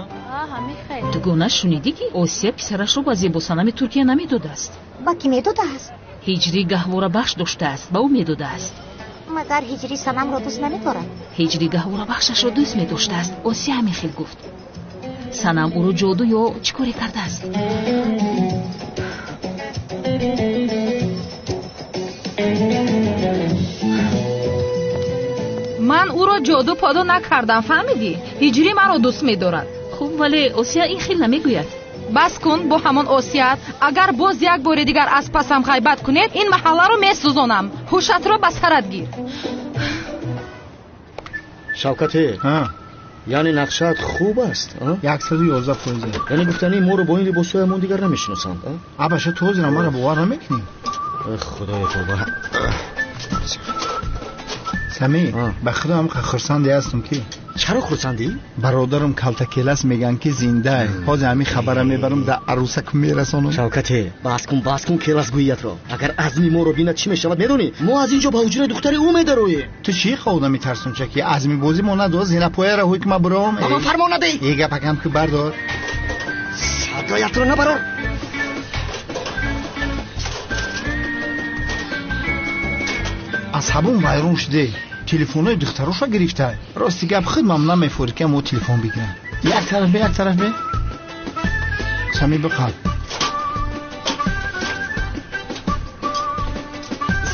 Дугона, шунидӣ ки Осия писарашро ба зебосанами Туркия намедодааст? Ба кӣ медодааст? Ҳиҷрӣ гаҳворабахш доштааст, ба ӯ медодааст. Магар Ҳиҷрӣ Санамро дӯст намедорад? Ҳиҷрӣ гаҳворабахшашро дӯст медоштааст. Осия ҳамин хел гуфт. Санам ӯро ҷоду ё чӣ коре кардааст? Ман ӯро ҷоду подо накардам, фаҳмидӣ? Ҳиҷрӣ маро дӯст медорад. Хуб, вале Осия ин хел намегӯяд. Бас кун бо ҳамон Осият. Агар боз як бори дигар аз пасам ғайбат кунед, ин маҳалларо месӯзонам. Ҳушатро ба сарат гир. Шавкате, яъне нақшаат хуб аст? 111%. Яъне гуфтанӣ моро бо ин либосҳоямон дигар намешиносанд? Абаша, ту ҳозира маро бовар намекунӣ? Худоё, тавба. Сами, ба худо ҳам хурсанде ҳастам ки. Чаро хурсандӣ? Бародарам калтакелас мегӯянд ки зиндае. Ҳозир ҳамин хабара мебарам дар арӯсак мерасонам. Шавкате, бас кун, бас кун келасгӯиятро. Агар азми моро бинад чӣ мешавад медонӣ? Мо аз инҷо ба ҳуҷраи духтари ӯ медароем. Ту чӣ одами тарсунча ки азми бозӣ мо надод зинапояро ҳукма баром. Ба ман фармон надиҳ. Е гапакам ки бардор. Садоятро набарор. Асабом вайрон шуде. Телефонҳои духтароша гирифта. Рости гап худмам намефорид ки мо телефон бигирам. Як тараф бе, як тараф бе. Сами биқал.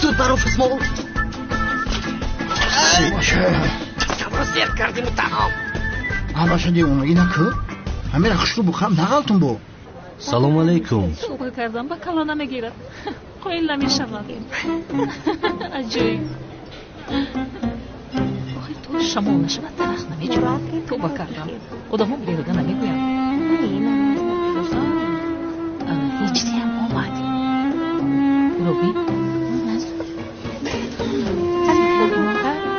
Зуд баро фисмол. Сабро зер кардиму тамом. Абаша девонагӣ накӯ. Ҳамера хушрӯ бухам нағалтум бо. Салом алейкум. Тоба кардам, ба кала намегирад. Қоил намешавам. Аҷоиб. Охир то шамол нашавад дарахт намеҷӯрад. Тоба кардам. Одамҳо беҳуда намегӯянд. Ҳиҷриам омад. Ӯро бин.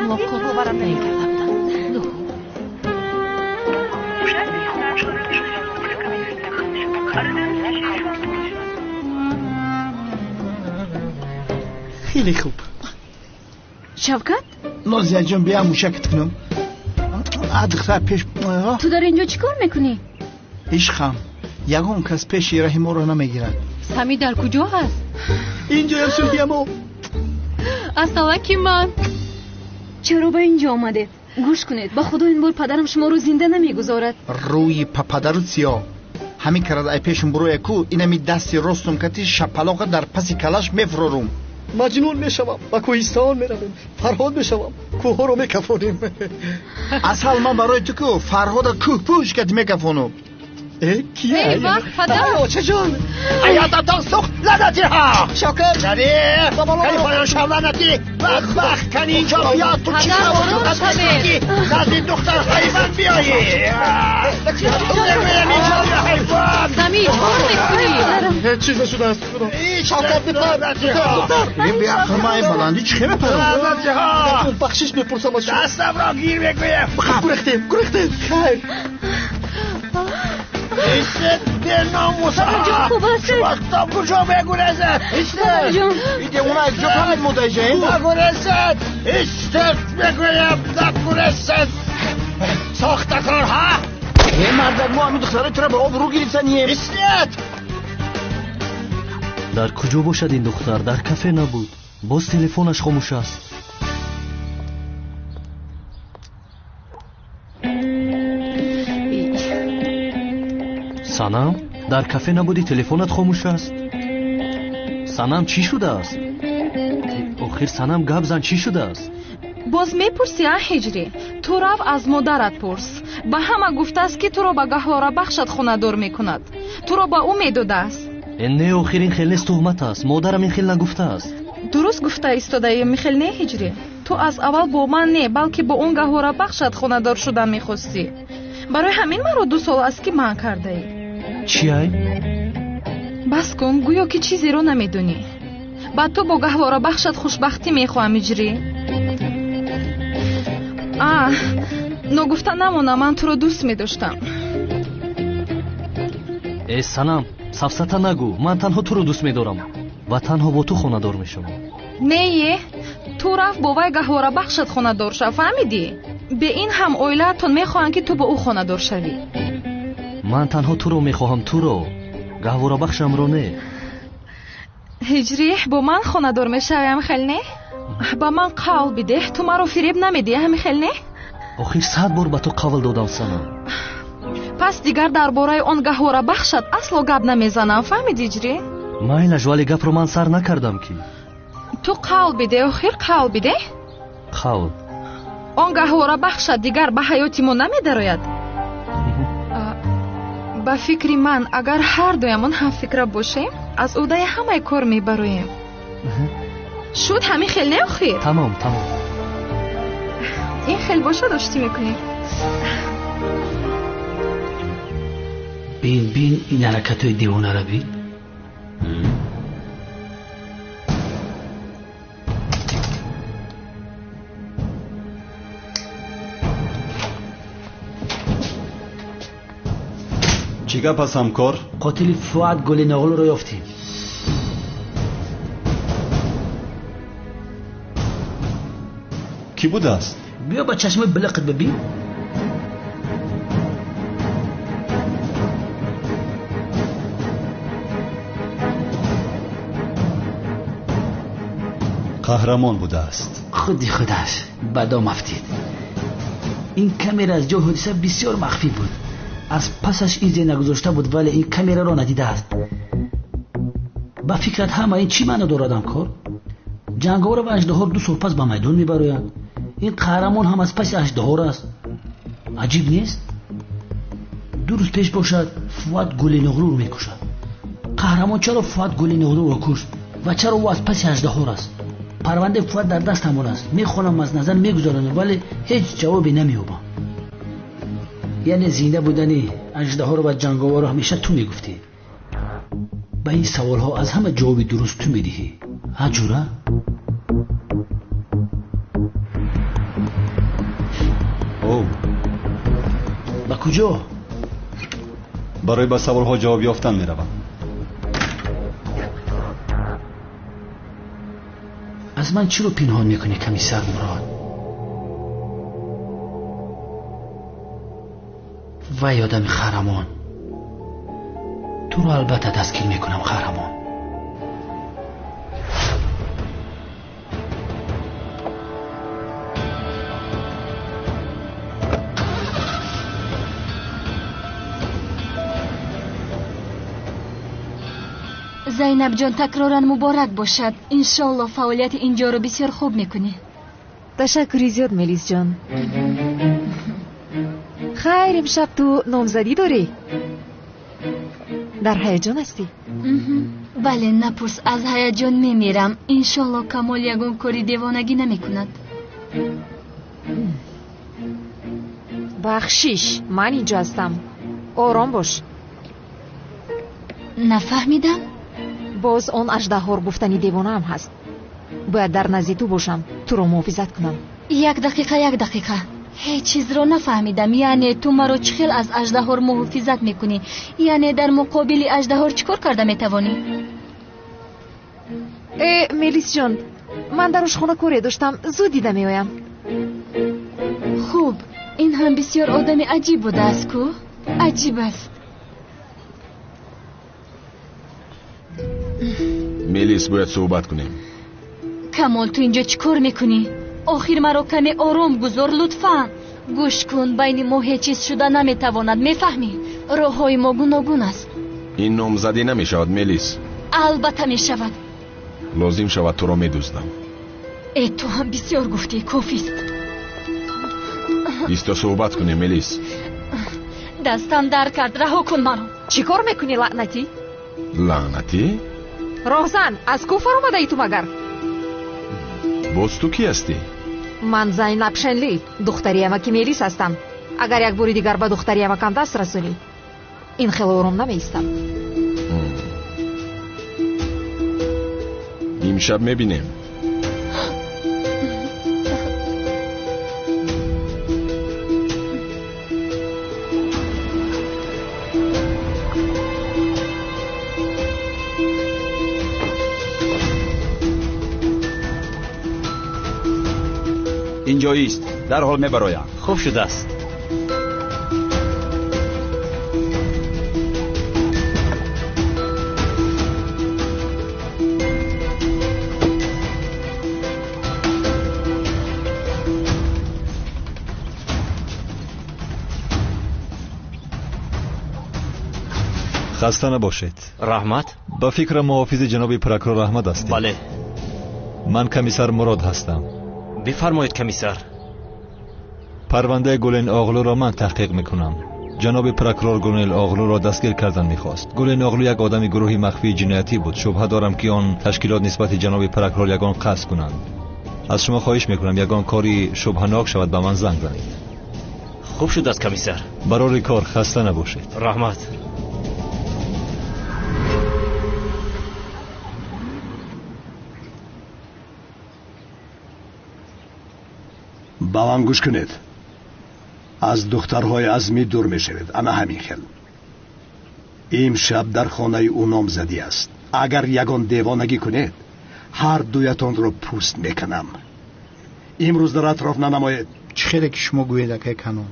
Мулоқот таъин карда буданд. Хеле хуб. Шавкат? Нозияҷон, бия мушакат кунам. Духтар пеш. Ту дар инҷо чӣ кор мекунӣ? Ишқам, ягон кас пеши раҳи моро намегирад. Сами дар куҷо ҳаст? Инҷоям, сӯҳиямо. Асалаки ман. Чаро ба инҷо омадед? Гӯш кунед, ба худо ин бор падарам шуморо зинда намегузорад. Рӯи пападару сиёҳ. Ҳамин карад ай пешум буроя ку, инами дасти ростум кати шапалоқа дар паси калаш мефурорум. Маҷнун мешавам, ба кӯҳистон меравем, Фарҳод мешавам, кӯҳҳоро мекафонем. Асал, ман барои ту ку Фарҳода кӯҳпӯш кати мекафонум. Кия? Эй вах, падар! Очаҷон! Аёдатон сӯхт, лаънатиҳо! Шавкат! Зари! Кани поён шав, лаънатӣ! Бадбахт, кани инҷо биё, ту чӣ ки назди духтарҳои ман биёӣ! Мегӯям инҷо биё, ҳайвон! Сами, кор мекунӣ? Ҳеҷ чиз нашудааст, худо. Шавкат, бипар! Духтар! Беақл, ман ин баландӣ чӣ мепарам? Лаънатиҳо! Бахшиш мепурсам аз шумо. Дастамро гир мегӯям! Гурехтем, гурехтем! Хайр! Истед, беномусҳо! Хуб ҳастед? Вақто куҷо мегурезед? Истед! Ин девона аз ҷо фаҳмид модаиҷа? Нагурезед! Истед, мегӯям, нагурезед! Сохтакорҳо! Е мардак, мо ҳамин духтарои туро ба об рӯ гирифтанием. Истед! Дар куҷо бошад ин духтар? Дар кафе набуд. Боз телефонаш хомӯш аст. Санам, дар кафе набудӣ, телефонат хомӯш аст. Санам, чӣ шудааст? Охир Санам, гап зан, чӣ шудааст? Боз мепурсӣ, а, Ҳиҷрӣ? Ту Ту рав аз модарат пурс. Ба ҳама гуфтааст, ки туро ба гаҳворабахшат хонадор мекунад. Туро ба ӯ медодааст. Не, охир ин хел нест, туҳмат аст. Модарам ин хел нагуфтааст. Дуруст гуфта истодаӣ, михел не, Ҳиҷрӣ? Ту аз аввал бо ман не, балки бо он гаҳворабахшат хонадор шудан мехостӣ. Барои ҳамин маро 2 сол аст, ки манъ кардаӣ. Чи ай? Бас кун, гӯё ки чизеро намедонӣ. Ба ту бо гаҳворабахшат хушбахтӣ мехоҳам, Ҳиҷрӣ. Ногуфта намона, ман туро дӯст медоштам. Э, Санам, сафсата нагӯ. Ман танҳо туро дӯст медорам ва танҳо бо ту хонадор мешавам. Не, ту рафт бо вай гаҳворабахшат хонадор шав, фаҳмидӣ? Бе ин ҳам оилаатон мехоҳанд, ки ту бо ӯ хонадор шавӣ. Ман танҳо туро мехоҳам, туро. Гаҳворабахшамро не. Ҳиҷрӣ, бо ман хонадор мешавӣ, ҳамихел не? Ба ман қавл бидеҳ, ту маро фиреб намедиҳӣ, ҳамихел не? Охир 100 бор ба ту қавл додам, Санам. Пас дигар дар бораи он гаҳворабахшат асло гап намезанам, фаҳмидӣ, Ҳиҷрӣ? Майлаш, вале гапро ман сар накардам ки. Ту қавл бидеҳ, охир қавл бидеҳ. Қавл. Он гаҳворабахшат дигар ба ҳаёти мо намедарояд. Ба фикри ман, агар ҳар дуямон ҳамфикра бошем, аз ӯҳдаи ҳамаи кор мебароем. Шуд ҳамин хел не, охир? Тамом, тамом. Ин хел бошад, оштӣ мекунем. Бин, бин, ин ҳаракатҳои девонаро бин. Чӣ гап аст, ҳамкор? Қотили Фуат Гулиноғлуро ёфтем. Кӣ будааст? Биё ба чашмои билиқат бибин. Қаҳрамон будааст. Худи худаш ба дом афтид. Ин камера аз ҷои ҳодиса бисёр махфӣ буд. Аз пасаш изе нагузошта буд, вале ин камераро надидааст. Ба фикрат ҳама ин чӣ маъно дорад, ҳамкор? Ҷанговар ва аждаҳор 2 сол пас ба майдон мебароянд. Ин қаҳрамон ҳам аз паси аждаҳор аст. Аҷиб нест? 2 рӯз пеш бошад, Фуат Гулиноғлуро мекушад. Қаҳрамон чаро Фуат Гулиноғлуро кушт ва чаро ӯ аз паси аждаҳор аст? Парвандаи Фуат дар дастам аст. Мехонам, аз назар мегузаронам, вале ҳеҷ ҷавобе намеёбам. Яъне зинда будани аждаҳор ва ҷанговарро ҳамеша ту мегуфтӣ. Ба ин саволҳо аз ҳама ҷавоби дуруст ту медиҳӣ. Ҳа, ҷура? О, ба куҷо? Барои ба саволҳо ҷавоб ёфтан меравам. Аз ман чиро пинҳон мекунӣ, комиссар Мурод? Вай одами қаҳрамон. Туро албатта дастгир мекунам, қаҳрамон. Зайнабҷон, такроран муборак бошад. Иншолло фаъолияти инҷоро бисёр хуб мекунӣ. Ташаккури зиёд, Мелисҷон. Хайр, имшаб ту номзадӣ дорӣ? Дар ҳаяҷон ҳастӣ? Бале, напурс, аз ҳаяҷон мемирам. Иншолло Камол ягон кори девонагӣ намекунад. Бахшиш, ман инҷо ҳастам. Ором бош. Нафаҳмидам? Боз он аждаҳор гуфтани девонаам ҳаст. Бояд дар назди ту бошам, туро муҳофизат кунам. Як дақиқа, як дақиқа. Ҳеҷ чизро нафаҳмидам. Яъне ту маро чӣ хел аз аждаҳор муҳофизат мекунӣ? Яъне дар муқобили аждаҳор чӣ кор карда метавонӣ? Э, Мелисҷон, ман дар ошхона коре доштам, зуд дида меоям. Хуб, ин ҳам бисёр одами аҷиб будааст ку? Аҷиб аст. Мелис, бояд суҳбат кунем. Камол, ту инҷо чӣ кор мекунӣ? Охир маро каме ором гузор, лутфан. Гӯш кун, байни мо ҳеҷ чиз шуда наметавонад, мефаҳмӣ? Роҳҳои мо гуногун аст. Ин номзадӣ намешавад, Мелис. Албатта мешавад. Лозим шавад туро медуздам. Э, ту ҳам бисёр гуфтӣ, кофист. Исто суҳбат кунем, Мелис. Дастам дар кард, раҳо кун маро. Чӣ кор мекунӣ, лаънатӣ? Лаънатӣ? Роҳзан, аз куфр омадаӣ ту магар? Боз ту кӣ ҳастӣ? Ман Зайнаб Шенли, духтари амаки Мелис ҳастам. Агар як бори дигар ба духтари амакам даст расонӣ, ин хеле ором намеистам. Имшаб мебинем. Инҷоист, дарҳол мебароям. Хуб шудааст. Хаста набошед. Раҳмат. Ба фикрам муҳофизи ҷаноби прокурор Аҳмад ҳастед. Бале. Ман комиссар Мурод ҳастам. Бифармоед, комиссар. Парвандаи Гулен Оғлуро ман таҳқиқ мекунам. Ҷаноби прокурор Гулен Оғлуро дастгир кардан мехост. Гулен Оғлу як одами гурӯҳи махфии ҷиноятӣ буд. Шубҳа дорам, ки он ташкилот нисбати ҷаноби прокурор ягон қасд кунанд. Аз шумо хоҳиш мекунам, ягон кори шубҳанок шавад, ба ман занг занед. Хуб шудааст, комиссар. Барори кор, хаста набошед. Раҳмат. Ба ман гӯш кунед. Аз духтарҳои Азмӣ дур мешавед. Ана ҳамин хел. Имшаб дар хонаи ӯ номзадӣ аст. Агар ягон девонагӣ кунед, ҳар дуятонро пӯст мекунам. Имрӯз дар атроф нанамоед. Чӣ хеле ки шумо гӯед, акай Канон.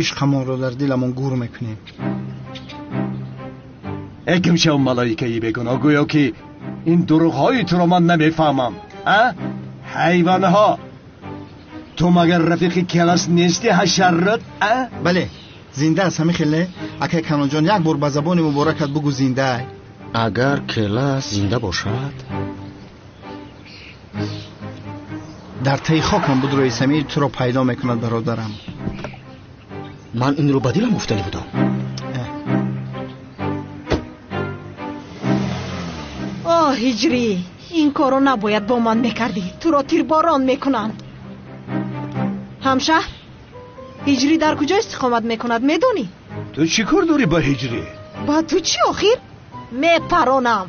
Ишқамонро дар диламон гур мекунем. Э кимшав малоикаи бегуноҳ, гӯё ки ин дурӯғҳои туро ман намефаҳмам. А? Ҳайвонҳо! Ту магар рафиқи Келас нести, ҳашаррат? А? Бале, зинда аст, ҳамин хел не? Акай Канонҷон, як бор ба забони муборакат бугӯ зинда. Агар Келас зинда бошад, дар таи хокам буд рӯи самир туро пайдо мекунад, бародарам. Ман инро ба дилам гуфтанӣ будам. Оҳ, Ҳиҷрӣ, ин корро набояд бо ман мекардӣ. Туро тирборон мекунанд. Ҳамшаҳр, Ҳиҷрӣ дар куҷо истиқомат мекунад, медонӣ? Ту чӣ кор дорӣ ба Ҳиҷрӣ? Ба ту чӣ охир? Мепаронам.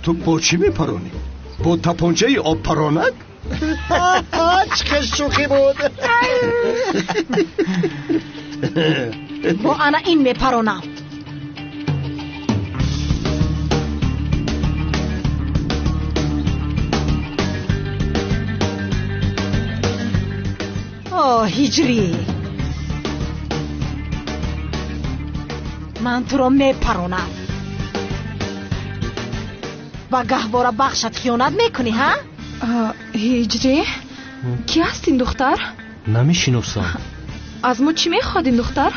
Ту бо чӣ мепаронӣ? Бо тапончаи обпаронак? Чӣ хел шӯхӣ буд! Бо ана ин мепаронам. О, Ҳиҷрӣ, ман туро мепаронам. Ба гаҳвора бахшат хиёнат мекунӣ, ҳа? Ҳиҷрӣ, кӣ аст ин духтар? Намешиносам. Аз мо чӣ мехоҳад ин духтар?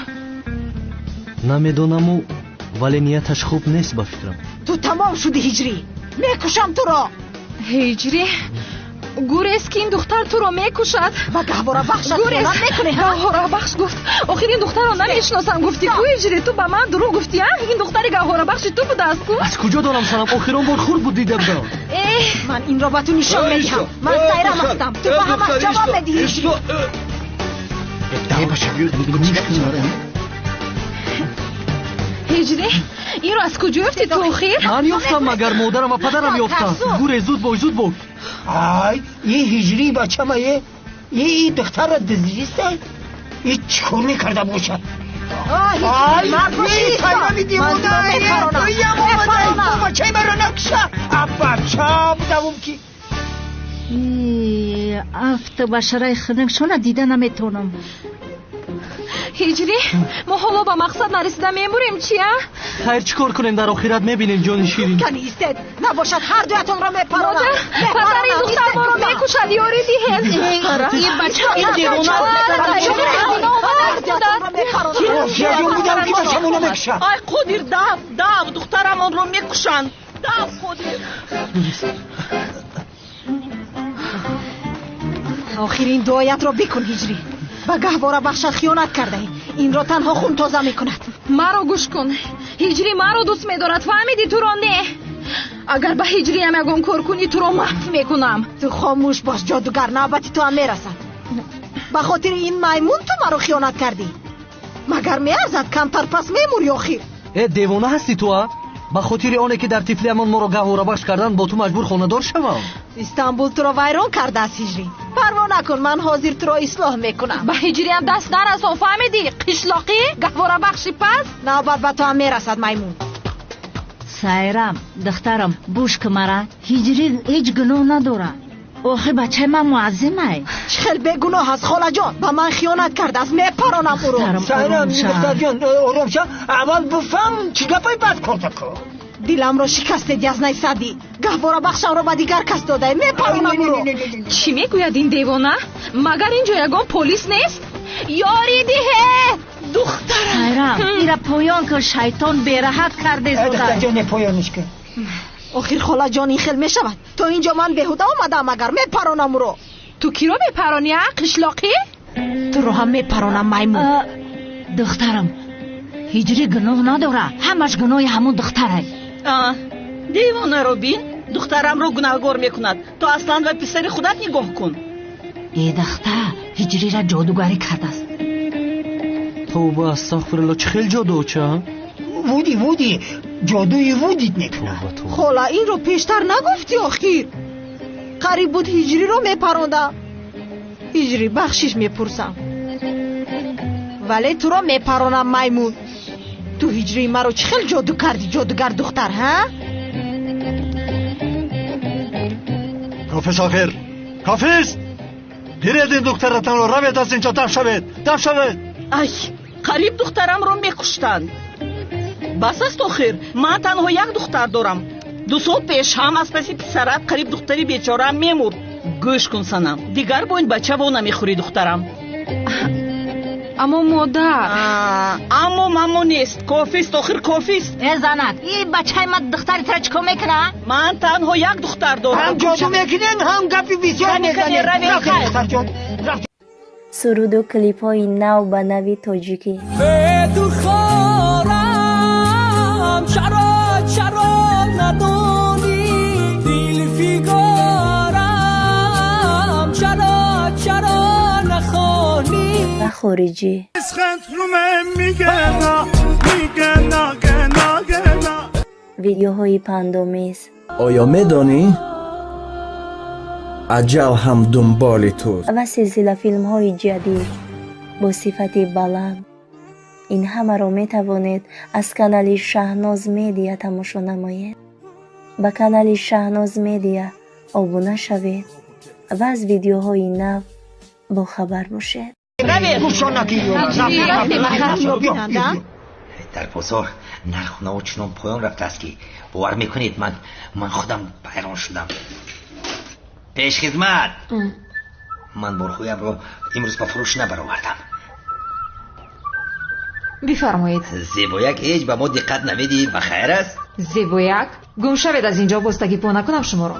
Намедонаму, вале нияташ хуб нест ба фикрам. Ту тамом шудӣ, Ҳиҷрӣ, мекушам туро. Ҳиҷрӣ, гурез ки ин духтар туро мекушад. Ба гаҳвора бахшат хиёнат мекунӣ, ҳа? Гаҳвора бахш гуфт. Охир ин духтарро намешиносам гуфтӣ ку, Ҳиҷрӣ? Ту ба ман дурӯғ гуфтӣ, а? Ин духтари гаҳвора бахши ту будааст ку? Аз куҷо донам, санам? Охирон бор хурд буд дида будам. Ман инро ба ту нишон медиҳам. Ман Сайрам ҳастам. Ту ба ҳамаш ҷавоб медиҳӣ. Ҳиҷрӣ, инро аз куҷо ёфтӣ ту охир? Ман ёфтам, магар модарам ва падарам ёфтанд. Гурез, зуд бош, зуд бош. Ай, ин Ҳиҷрӣ бачамае? Ин духтарро дуздиста? Ин чӣ кор мекарда бошад? Ай, ин Сайрами девонае! Туям омадаи, бачаи маро накуша! А бача будавум ки! Афту башараи хунукшона дида наметавонам. Ҳиҷрӣ, мо ҳоло ба мақсад нарасида мемурем, чи, а? Хайр, чӣ кор кунем? Дар охират мебинем, ҷони ширин. Кани истед, набошад ҳар дуятонро мепаронам. Падар, ин духтар моро мекушад, ёрӣ диҳед. Ин бача, ин девона. Офиёҷон будам ки бачамонро мекушанд. Ай Қодир, дав, дав, духтарамонро мекушанд. Дав, Қодир. Охир ин дуоятро бикун, Ҳиҷрӣ. Ба гаҳвора бахшат хиёнат кардаӣ. Инро танҳо хун тоза мекунад. Маро гӯш кун. Ҳиҷрӣ маро дӯст медорад, фаҳмидӣ? Туро не. Агар ба ҳиҷриям ягон кор кунӣ, туро маҳв мекунам. Ту хомӯш бош, ҷодугар, навбати ту ҳам мерасад. Ба хотири ин маймун ту маро хиёнат кардӣ. Магар меарзад? Камтар пас мемурӣ охир. Э, девона ҳастӣ ту, а? Ба хотири оне ки дар тифлиамон моро гаҳворабахш карданд, бо ту маҷбур хонадор шавам. Истанбул туро вайрон кардааст, Ҳиҷрӣ. Парво накун, ман ҳозир туро ислоҳ мекунам. Ба ҳиҷриям даст нарасон, фаҳмидӣ? Қишлоқӣ, гаҳворабахши пас. Навбат ба ту ҳам мерасад, маймун. Сайрам, духтарам, гӯш кун мара. Ҳиҷрӣ ҳеҷ гуноҳ надорад. Охир бачаи ман муаззимай. Чӣ хел бегуноҳ аст, холаҷон? Ба ман хиёнат кардааст, мепаронам ӯро. Сайрам, духтарҷон, ором ша. Аввал бифаҳм чӣ гапай бад корда ку. Диламро шикастед, язнаи садӣ. Гаҳворабахшамро ба дигар кас додаe, мепаронам ӯро. Чӣ мегӯяд ин девона? Магар ин ҷо ягон полис нест? Ёрӣ диҳед! Духтарам! Сайрам, ира поён кун, шайтон бераҳат кардезода. Духтарҷон, поёниш кун. Охир холаҷон, ин хел мешавад. То ин ҷо ман беҳуда омадаам, агар мепаронам ӯро. Ту киро мепаронӣ, а, қишлоқӣ? Туро ҳам мепаронам, маймун. Духтарам, ҳиҷрӣ гуноҳ надорад. Ҳамаш гуноҳи ҳамон духтарай. Девонаро бин, духтарамро гунаҳгор мекунад. Ту аслан ба писари худат нигоҳ кун. Э, духтар, ҳиҷрира ҷодугарӣ кардааст. Тавба, астағфирулло, чӣ хел ҷоду, оча? Вуди, вуди, ҷодуи вудит мекунад. Хола, инро пештар нагуфтӣ охир. Қариб буд ҳиҷриро мепарондам. Ҳиҷрӣ, бахшиш мепурсам. Вале туро мепаронам, маймун. Ту ҳиҷрии маро чӣ хел ҷоду кардӣ, ҷодугар духтар, ҳа? Кофист охир, кофист! Гиред ин духтаратонро, равед аз инҷо, даф шавед, даф шавед! Ай, қариб духтарамро мекуштанд. Бас аст охир, ман танҳо як духтар дорам. 2 сол пеш ҳам аз паси писарат қариб духтари бечораам мемурд. Гӯш кун, санам, дигар бо ин бача во намехӯрӣ, духтарам. Аммо модар. Аммо мамо нест. Кофист охир, кофист. Э, занак, ин бачаи ман духтари тура чӣ кор мекунад? Ман танҳо як духтар дорам. Ҳам ҷоду мекунен, ҳам гапи бисёр мезанед. Суруду клипҳои нав ба нави тоҷикӣ. Ва хориҷӣ. Видеоҳои пандомез. Оё медонӣ? Аҷал ҳам дунболи туст. Ва силсилафилмҳои ҷадид бо сифати баланд. Ин ҳамаро метавонед аз канали Шаҳноз Медиа тамошо намоед. Ба канали Шаҳноз Медиа обуна шавед ва аз видеоҳои нав бохабар бошед. Дар бозор нарху наво чунон поён рафтааст ки бовар мекунед, ман худам ҳайрон шудам. Пешхизмат, ман борҳоямро имрӯз ба фурӯш набаровардам. Бифармоед. Зебояк ҳеҷ ба мо диққат намедиҳӣ, ба хайр аст? Зебояк, гум шавед аз инҷо, боз тагипо накунам шуморо.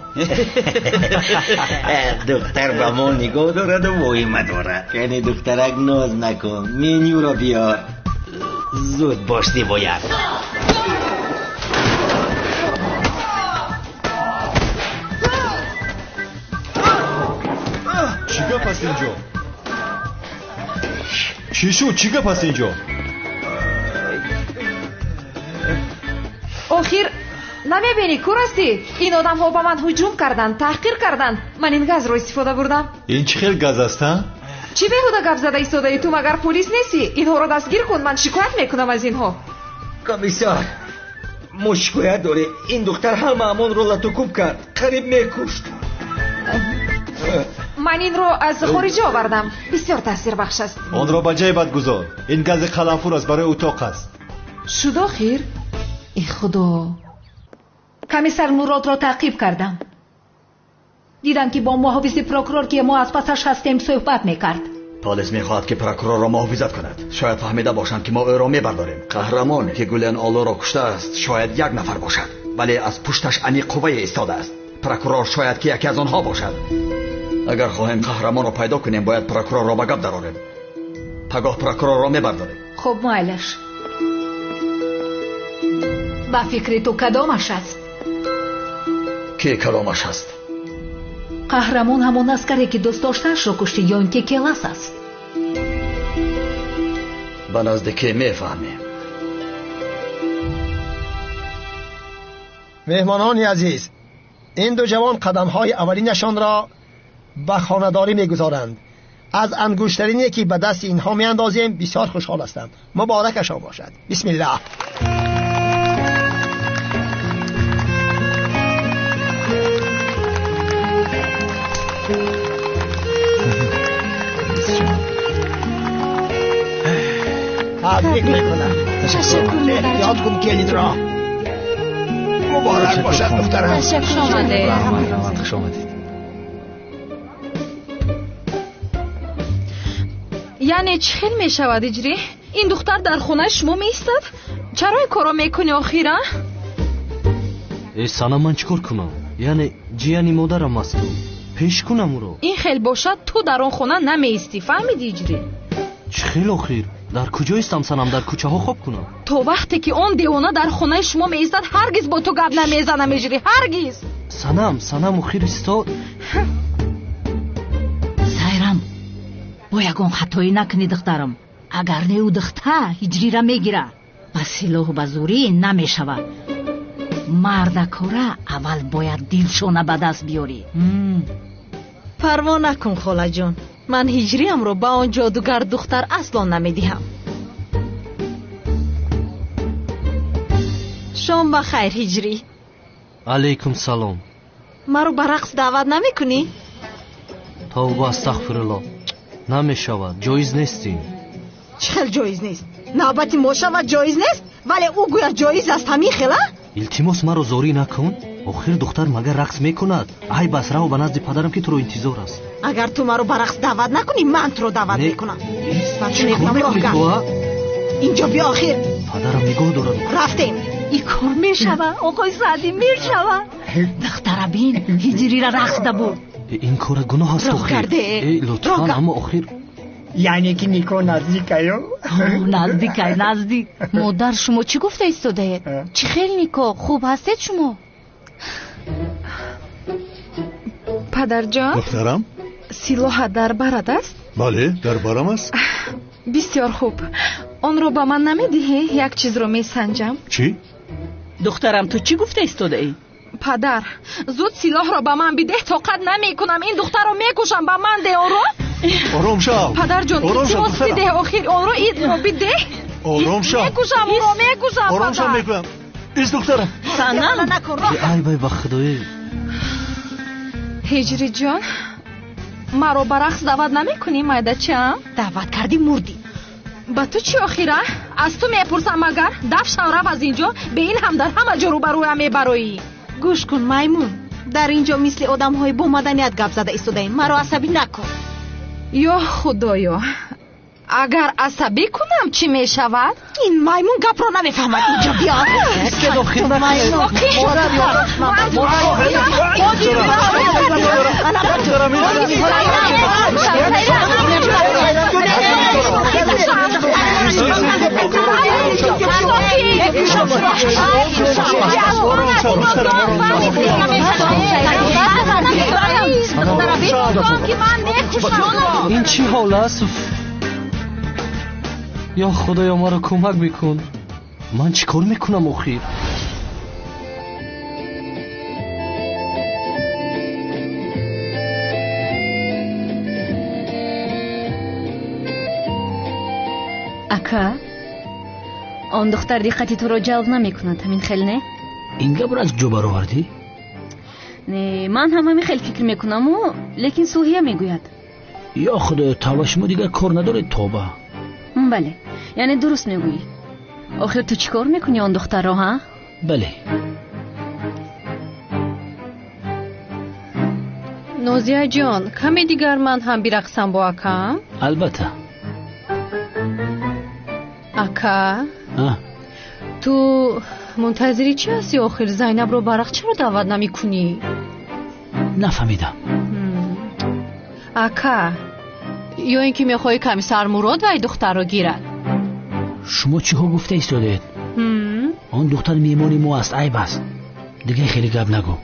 Духтар ба мо нигоҳ дораду воҳима дорад. Яъне духтарак, ноз накун, менюро биёр. Зуд бош, зебояк. Чӣ гап аст инҷо? Чӣ шуд? Чӣ гап аст инҷо? Охир намебинӣ, кур ҳастӣ? Ин одамҳо ба ман ҳуҷум карданд, таҳқир карданд. Ман ин газро истифода бурдам. Ин чӣ хел газ аст, ҳа? Чӣ беҳуда гап зада истодаӣ ту? Магар полис нестӣ? Инҳоро дастгир кун, ман шикоят мекунам аз инҳо. Комиссар, мо шикоят дорем. Ин духтар ҳамаамонро латукуб кард, қариб мекушт. Ман инро аз хориҷа овардам. Бисёр таъсирбахш аст. Онро ба ҷайбат гузор. Ин гази қаламфур аст, барои утоқ аст. Шуд охир? Э худо! Комиссар Муродро таъқиб кардам. Дидам ки бо муҳофизи прокурор, ки мо аз пасаш ҳастем, суҳбат мекард. Полис мехоҳад ки прокурорро муҳофизат кунад. Шояд фаҳмида бошанд ки мо ӯро мебардорем. Қаҳрамоне ки Гулен Оллоро куштааст шояд як нафар бошад, вале аз пушташ аниқ қуввае истодааст. Прокурор шояд ки яке аз онҳо бошад. Агар хоҳем қаҳрамонро пайдо кунем, бояд прокурорро ба гап дарорем. Пагоҳ прокурорро мебардорем. Хуб, майлаш. Ба фикри ту кадомаш аст? Ки кадомаш аст? Қаҳрамон ҳамон аскаре ки дӯст доштаашро кушти ё ин ки Келас аст? Ба наздикӣ мефаҳмем. Меҳмонони азиз, ин ду ҷавон қадамҳои аввалинашонро ба хонадорӣ мегузоранд. Аз ангуштарине ки ба дасти инҳо меандозем бисёр хушҳол ҳастам. Муборакашон бошад. Бисмиллаҳ. Табрик мекунам. Эҳтиёт кун келинро. Муборак бошад духтарам. Хуш омадед. Хуш омадед. Яъне чӣ хел мешавад иҷрӣ? Ин духтар дар хонаи шумо меистад? Чаро ин корро мекунӣ охир, а? Э, Санам, ман чӣ кор кунам? Яъне ҷияни модарам аст ӯ. Пеш кунам ӯро. Ин хел бошад, ту дар он хона намеистӣ, фаҳмидӣ иҷрӣ? Чӣ хел охир? Дар куҷо истам Санам? Дар кӯчаҳо хоб кунам? То вақте ки он девона дар хонаи шумо меистад, ҳаргиз бо ту гап намезанам иҷрӣ, ҳаргиз. Санам, Санам, охир истод. Сайрам, бо ягон хатоӣ накунӣ духтарам. Агар не ӯ духта ҳиҷрира мегира. Ба силоҳу ба зӯрӣ намешавад. Мардакора аввал бояд дилшона ба даст биёрӣ. Парво накун холаҷон. Ман ҳиҷриамро ба он ҷодугар духтар асло намедиҳам. Шом ба хайр ҳиҷрӣ. Алайкум салом. Маро ба рақс даъват намекунӣ? Тавба, астағфируллоҳ. Намешавад, ҷоиз нест ин. Чӣ хел ҷоиз нест? Навбати мо шавад ҷоиз нест, вале ӯ гӯя ҷоиз аст ҳамин хела? Илтимос, маро зорӣ накун. Охир духтар магар рақс мекунад? Ай бас, рав ба назди падарам ки туро интизор аст. Агар ту маро ба рақс даъват накунӣ, ман туро даъват мекунам. Чӣ кор мекунӣ ту, а? Инҷо биё охир. Падарам нигоҳ дорад. Рафтем. Ин кор мешавад, оқои Саъдӣ, мешавад. Духтара бин, ҳиҷрира рақс дабуд. Ин кора гуноҳ аст охир. Лутфан, аммо охир. Яъне ки никоҳ наздикаю? Наздикай, наздик. Модар, шумо чӣ гуфта истодаед? Чӣ хел никоҳ? Хуб ҳастед шумо? Падарҷон? Духтарам? Силоҳат дар барат аст? Бале, дар барам аст. Бисёр хуб. Онро ба ман намедиҳӣ? Як чизро месанҷам. Чӣ? Духтарам, ту чӣ гуфта истодаӣ? Падар, зуд силоҳро ба ман бидеҳ, тоқат намекунам. Ин духтарро мекушам, ба ман деҳ онро. Ором шав. Падарҷон, илтимос бидеҳ охир онро, инро бидеҳ. Ором шав. Мекушам ӯро, мекушам. Ором шав мекунам. Ис духтарам. Санам. Ай вай, ба худои. Ҳиҷриҷон, маро ба рақс даъват намекунӣ, майдачаам? Даъват кардӣ, мурдӣ. Ба ту чӣ охира? Аз ту мепурсам агар. Даф шав, рав аз инҷо, бе ин ҳам дар ҳама ҷо рӯбарӯям мебароӣ. Гӯш кун маймун, дар инҷо мисли одамҳои бо маданият гап зада истодаем. Маро асабӣ накун. Ё худоё, агар асабӣ кунам чӣ мешавад? Ин маймун гапро намефаҳмад. Инҷо биё. Ин чӣ ҳол аст? Ё худоё, маро кӯмак бикун. Ман чӣ кор мекунам охир? Ака, он духтар диққати туро ҷалб намекунад, ҳамин хел не? Ин гапро аз куҷо баровардӣ? Не, ман ҳам ҳамин хел фикр мекунаму, лекин Суҳия мегӯяд. Ё худоё, тавба, шумо дигар кор надоред, тавба. Бале, яъне дуруст мегӯӣ. Охир ту чӣ кор мекунӣ он духтарро, ҳа? Бале. Нозияҷон, каме дигар ман ҳам бирақсам бо акам? Албатта. Ака, ту мунтазири чӣ ҳастӣ охир? Зайнабро ба рақс чаро даъват намекунӣ? Нафаҳмидам. Ака, ё ин ки мехоҳӣ комиссар Мурод вай духтарро гирад? Шумо чиҳо гуфта истодаед? Он духтар меҳмони мо аст, айб аст. Дигар хеле гап нагӯ.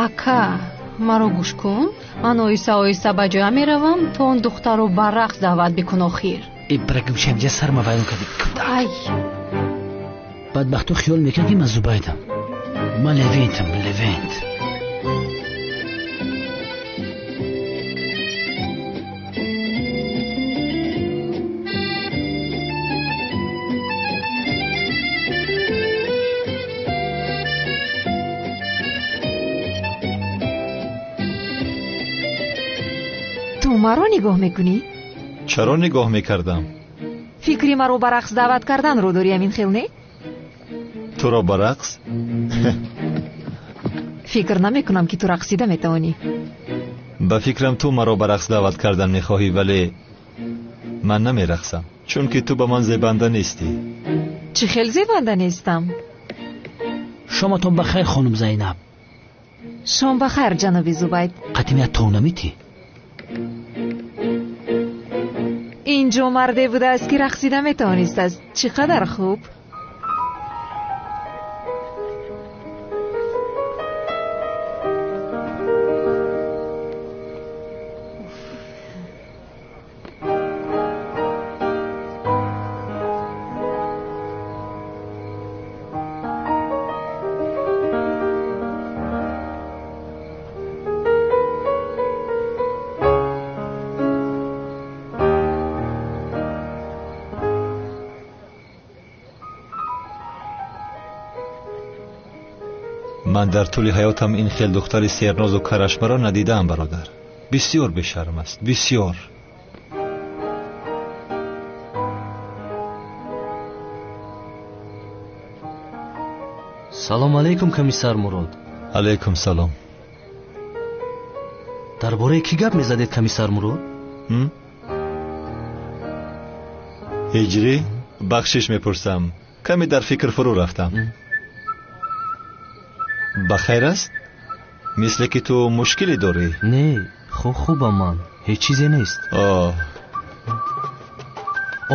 Ака, маро гӯш кун. Ман оҳиста оҳиста ба ҷоя меравам, то он духтарро ба рақс даъват бикун охир. Э, барагимша, инҷа сарма вайрон кардӣ. Ай! Бадбахто хиёл мекард, ки ман Зубайдам. Ман Левентам, Левент. Ту маро нигоҳ мекунӣ? Чаро нигоҳ мекардам? Фикри маро ба рақс даъват карданро дорӣ, амин хел не? Туро ба рақс? Фикр намекунам, ки ту рақсида метавонӣ. Ба фикрам, ту маро ба рақс даъват кардан мехоҳӣ, вале ман намерақсам, чунки ту ба ман зебанда нестӣ. Чӣ хел зебанда нестам? Шоматон ба хайр, хонум Зайнаб. Шом ба хайр, ҷаноби Зубайд. Қатимият тов намитӣ? Инҷо марде будааст, ки рақсида метавонистааст. Чӣ қадар хуб! Ман дар тӯли ҳаётам ин хел духтари сернозу карашмаро надидаам, бародар. Бисёр бешарм аст, бисёр. Салом алейкум, комиссар Мурод. Алейкум салом. Дар бораи кӣ гап мезадед, комиссар Мурод? Ҳиҷрӣ, бахшиш мепурсам, каме дар фикр фурӯ рафтам. Ба хайр аст? Мисле ки ту мушкиле дорӣ. Не, хубам ман, ҳеҷ чизе нест.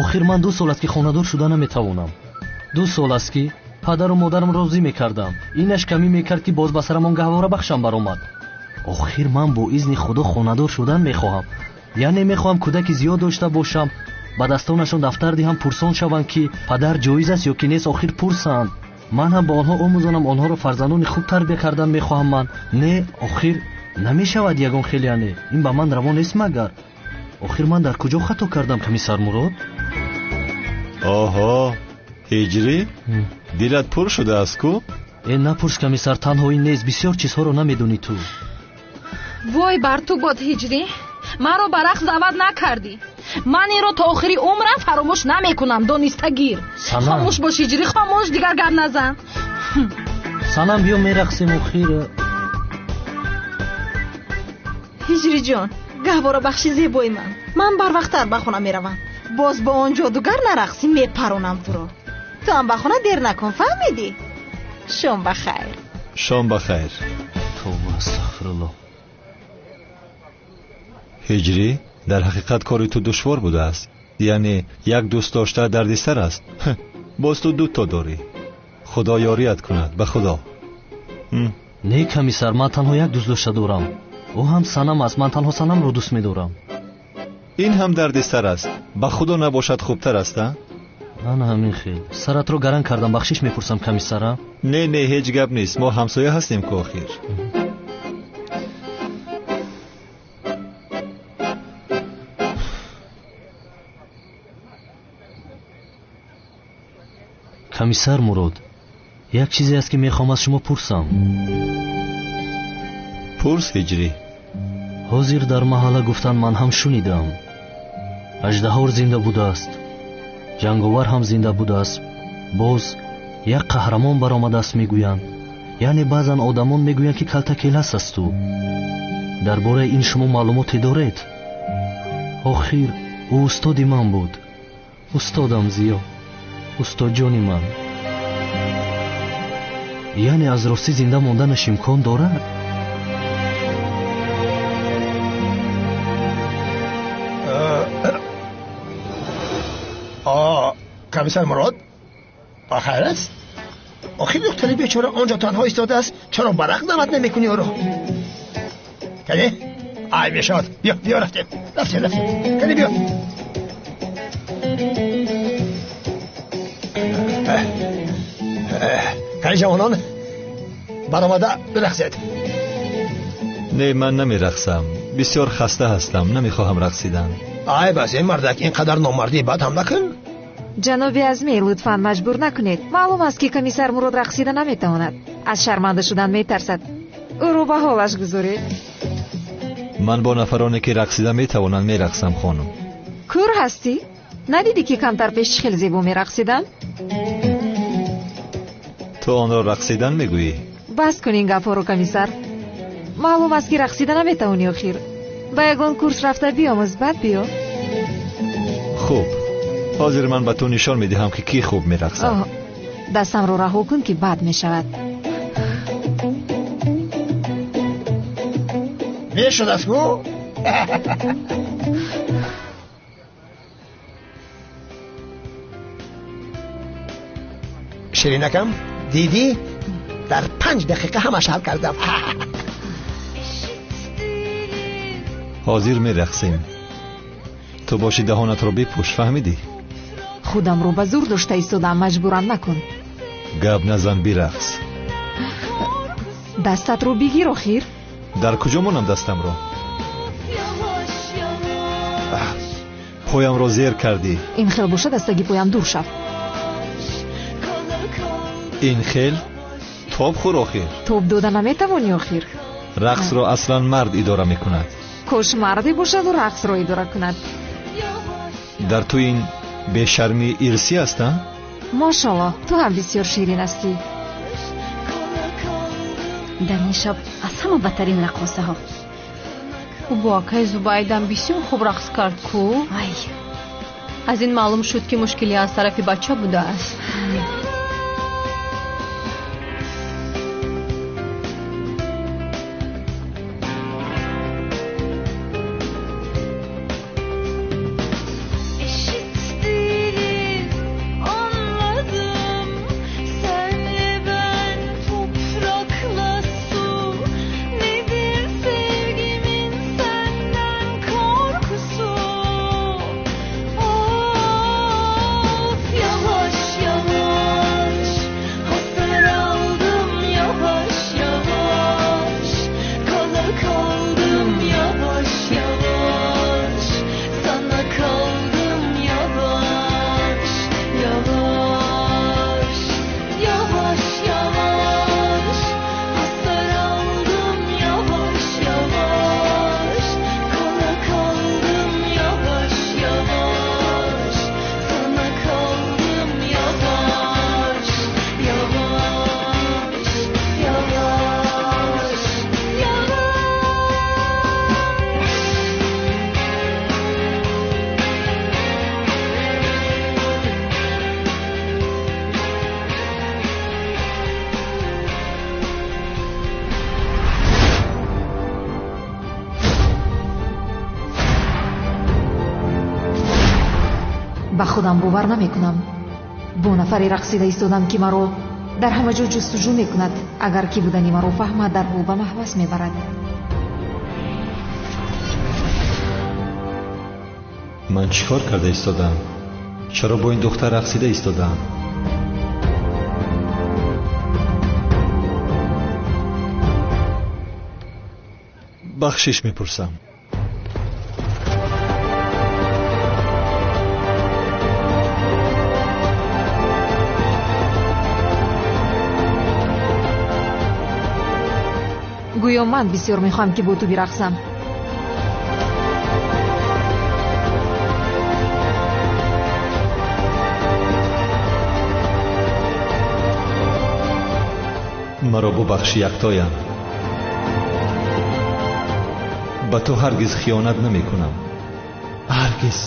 Охир ман 2 сол аст, ки хонадор шуда наметавонам. 2 сол аст, ки падару модарам розӣ мекардам. Инаш камӣ мекард, ки боз ба сарам он гаҳвора бахшам баромад. Охир ман бо изни Худо хонадор шудан мехоҳам. Яъне мехоҳам кӯдаки зиёд дошта бошам, ба дастонашон дафтар диҳам, пурсон шаванд, ки падар ҷоиз аст ё ки нест, охир пурсанд. Ман ҳам ба онҳо омӯзонам, онҳоро фарзандони хуб тарбия кардан мехоҳам ман. Не, охир намешавад ягон хел, яъне ин ба ман раво нест магар. Охир ман дар куҷо хато кардам, комиссар Мурод? Оҳо, ҳиҷрӣ, дилат пур шудааст ку? Э, напурс, комиссар, танҳо ин нест, бисёр чизҳоро намедонӣ ту. Вой бар ту бод, ҳиҷрӣ, маро ба рақс даъват накардӣ. Ман инро то охири умрам фаромӯш намекунам, дониста гир. Хомӯш бош, ҳиҷрӣ, хомӯш, дигар гап назан. Санам, биё мерақсем охир. Ҳиҷриҷон, гаҳворабахши зебои ман, ман барвақттар ба хона меравам. Боз бо он ҷодугар нарақсӣ, мепаронам туро. Ту ҳам ба хона дер накун, фаҳмидӣ? Шом ба хайр. Шом ба хайр. Тавба, астағфируллоҳ. Ҳиҷрӣ, дар ҳақиқат кори ту душвор будааст. Яъне як дӯст дошта дардисар аст. Боз ту дуто дорӣ. Худо ёрият кунад, ба Худо. Не, комиссар, ман танҳо як дӯст дошта дорам. Ӯ ҳам Санам аст, ман танҳо Санамро дӯст медорам. Ин ҳам дардисар аст. Ба Худо набошад хубтар аст, а? Ана ҳамин хел. Саратро гаран кардам, бахшиш мепурсам, комиссара. Не, не, ҳеҷ гап нест. Мо ҳамсоя ҳастем ку охир. Комиссар Мурод, як чизе аст, ки мехоҳам аз шумо пурсам. Пурс, ҳиҷрӣ. Ҳозир дар маҳалла гуфтанд, ман ҳам шунидам, аждаҳор зинда будааст, ҷанговар ҳам зинда будааст, боз як қаҳрамон баромадааст мегӯянд. Яъне баъзан одамон мегӯянд, ки калта келас аст ӯ. Дар бораи ин шумо маълумоте доред? Охир ӯ устоди ман буд. Устодам Зиё, устодҷони ман. Яъне аз ростӣ зинда монданаш имкон дорад? Комиссар Мурод, ба хайр аст? Охир духтари бечора онҷо танҳо истодааст, чаро ба рақс даъват намекунӣ ӯро? Кане? Ай мешавад. Биё, биё, рафтем. Рафтем, рафтем. Кане биё. Кане ҷавонон, баромада бирақсед. Не, ман намерақсам. Бисёр хаста ҳастам, намехоҳам рақсидан. Ай бас, ин мардак, ин қадар номардӣ бад ҳам накун. Ҷаноби Азмӣ, лутфан маҷбур накунед. Маълум аст, ки комиссар Мурод рақсида наметавонад. Аз шарманда шудан метарсад. Ӯро ба ҳолаш гузоред. Ман бо нафароне ки рақсида метавонанд мерақсам, хонум. Кӯр ҳастӣ? Надидӣ, ки камтар пеш чӣ хел зебо мерақсидам? Ту онро рақсидан мегӯӣ? Бас кун ин гапҳоро, комиссар. Маълум аст, ки рақсида наметавонӣ охир. Ба ягон курс рафта биомӯз, баъд биё. Хуб, ҳозир ман ба ту нишон медиҳам, ки кӣ хуб мерақсад. Дастамро раҳо кун, ки бад мешавад. Мешудааст ку? Ширинакам, дидӣ? Дар 5 дақиқа ҳамаш ҳал кардам. Ҳозир мерақсем. Ту боши даҳонатро бипӯш, фаҳмидӣ? Худамро ба зур дошта истодам, маҷбурам накун. Гап назан, бирақс. Дастатро бигир охир. Дар куҷо монам дастамро? Поямро зер кардӣ. Ин хел бошад, аз таги поям дур шав. Ин хел? Тоб хӯр охир. Тоб дода наметавонӣ охир. Рақсро аслан мард идора мекунад. Кош марде бошаду рақсро идора кунад. Дар ту ин бешармии ирсӣ аст, а? Мошалло, ту ҳам бисёр ширин ҳастӣ. Дар ин шаб аз ҳама бадтарин раққосаҳо. Ӯ бо акаи Зубайдам бисёр хуб рақс кард ку. Ай, аз ин маълум шуд, ки мушкилӣ аз тарафи бача будааст. Ба худам бовар намекунам. Бо нафаре рақсида истодам, ки маро дар ҳама ҷо ҷустуҷӯ мекунад. Агар ки будани маро фаҳмад, дарҳол ба маҳбас мебарад. Ман чӣ кор карда истодам? Чаро бо ин духтар рақсида истодам? Бахшиш мепурсам. Гӯё ман бисёр мехоҳам, ки бо ту бирақсам. Маро бубахш, яктоям. Ба ту ҳаргиз хиёнат намекунам. Ҳаргиз.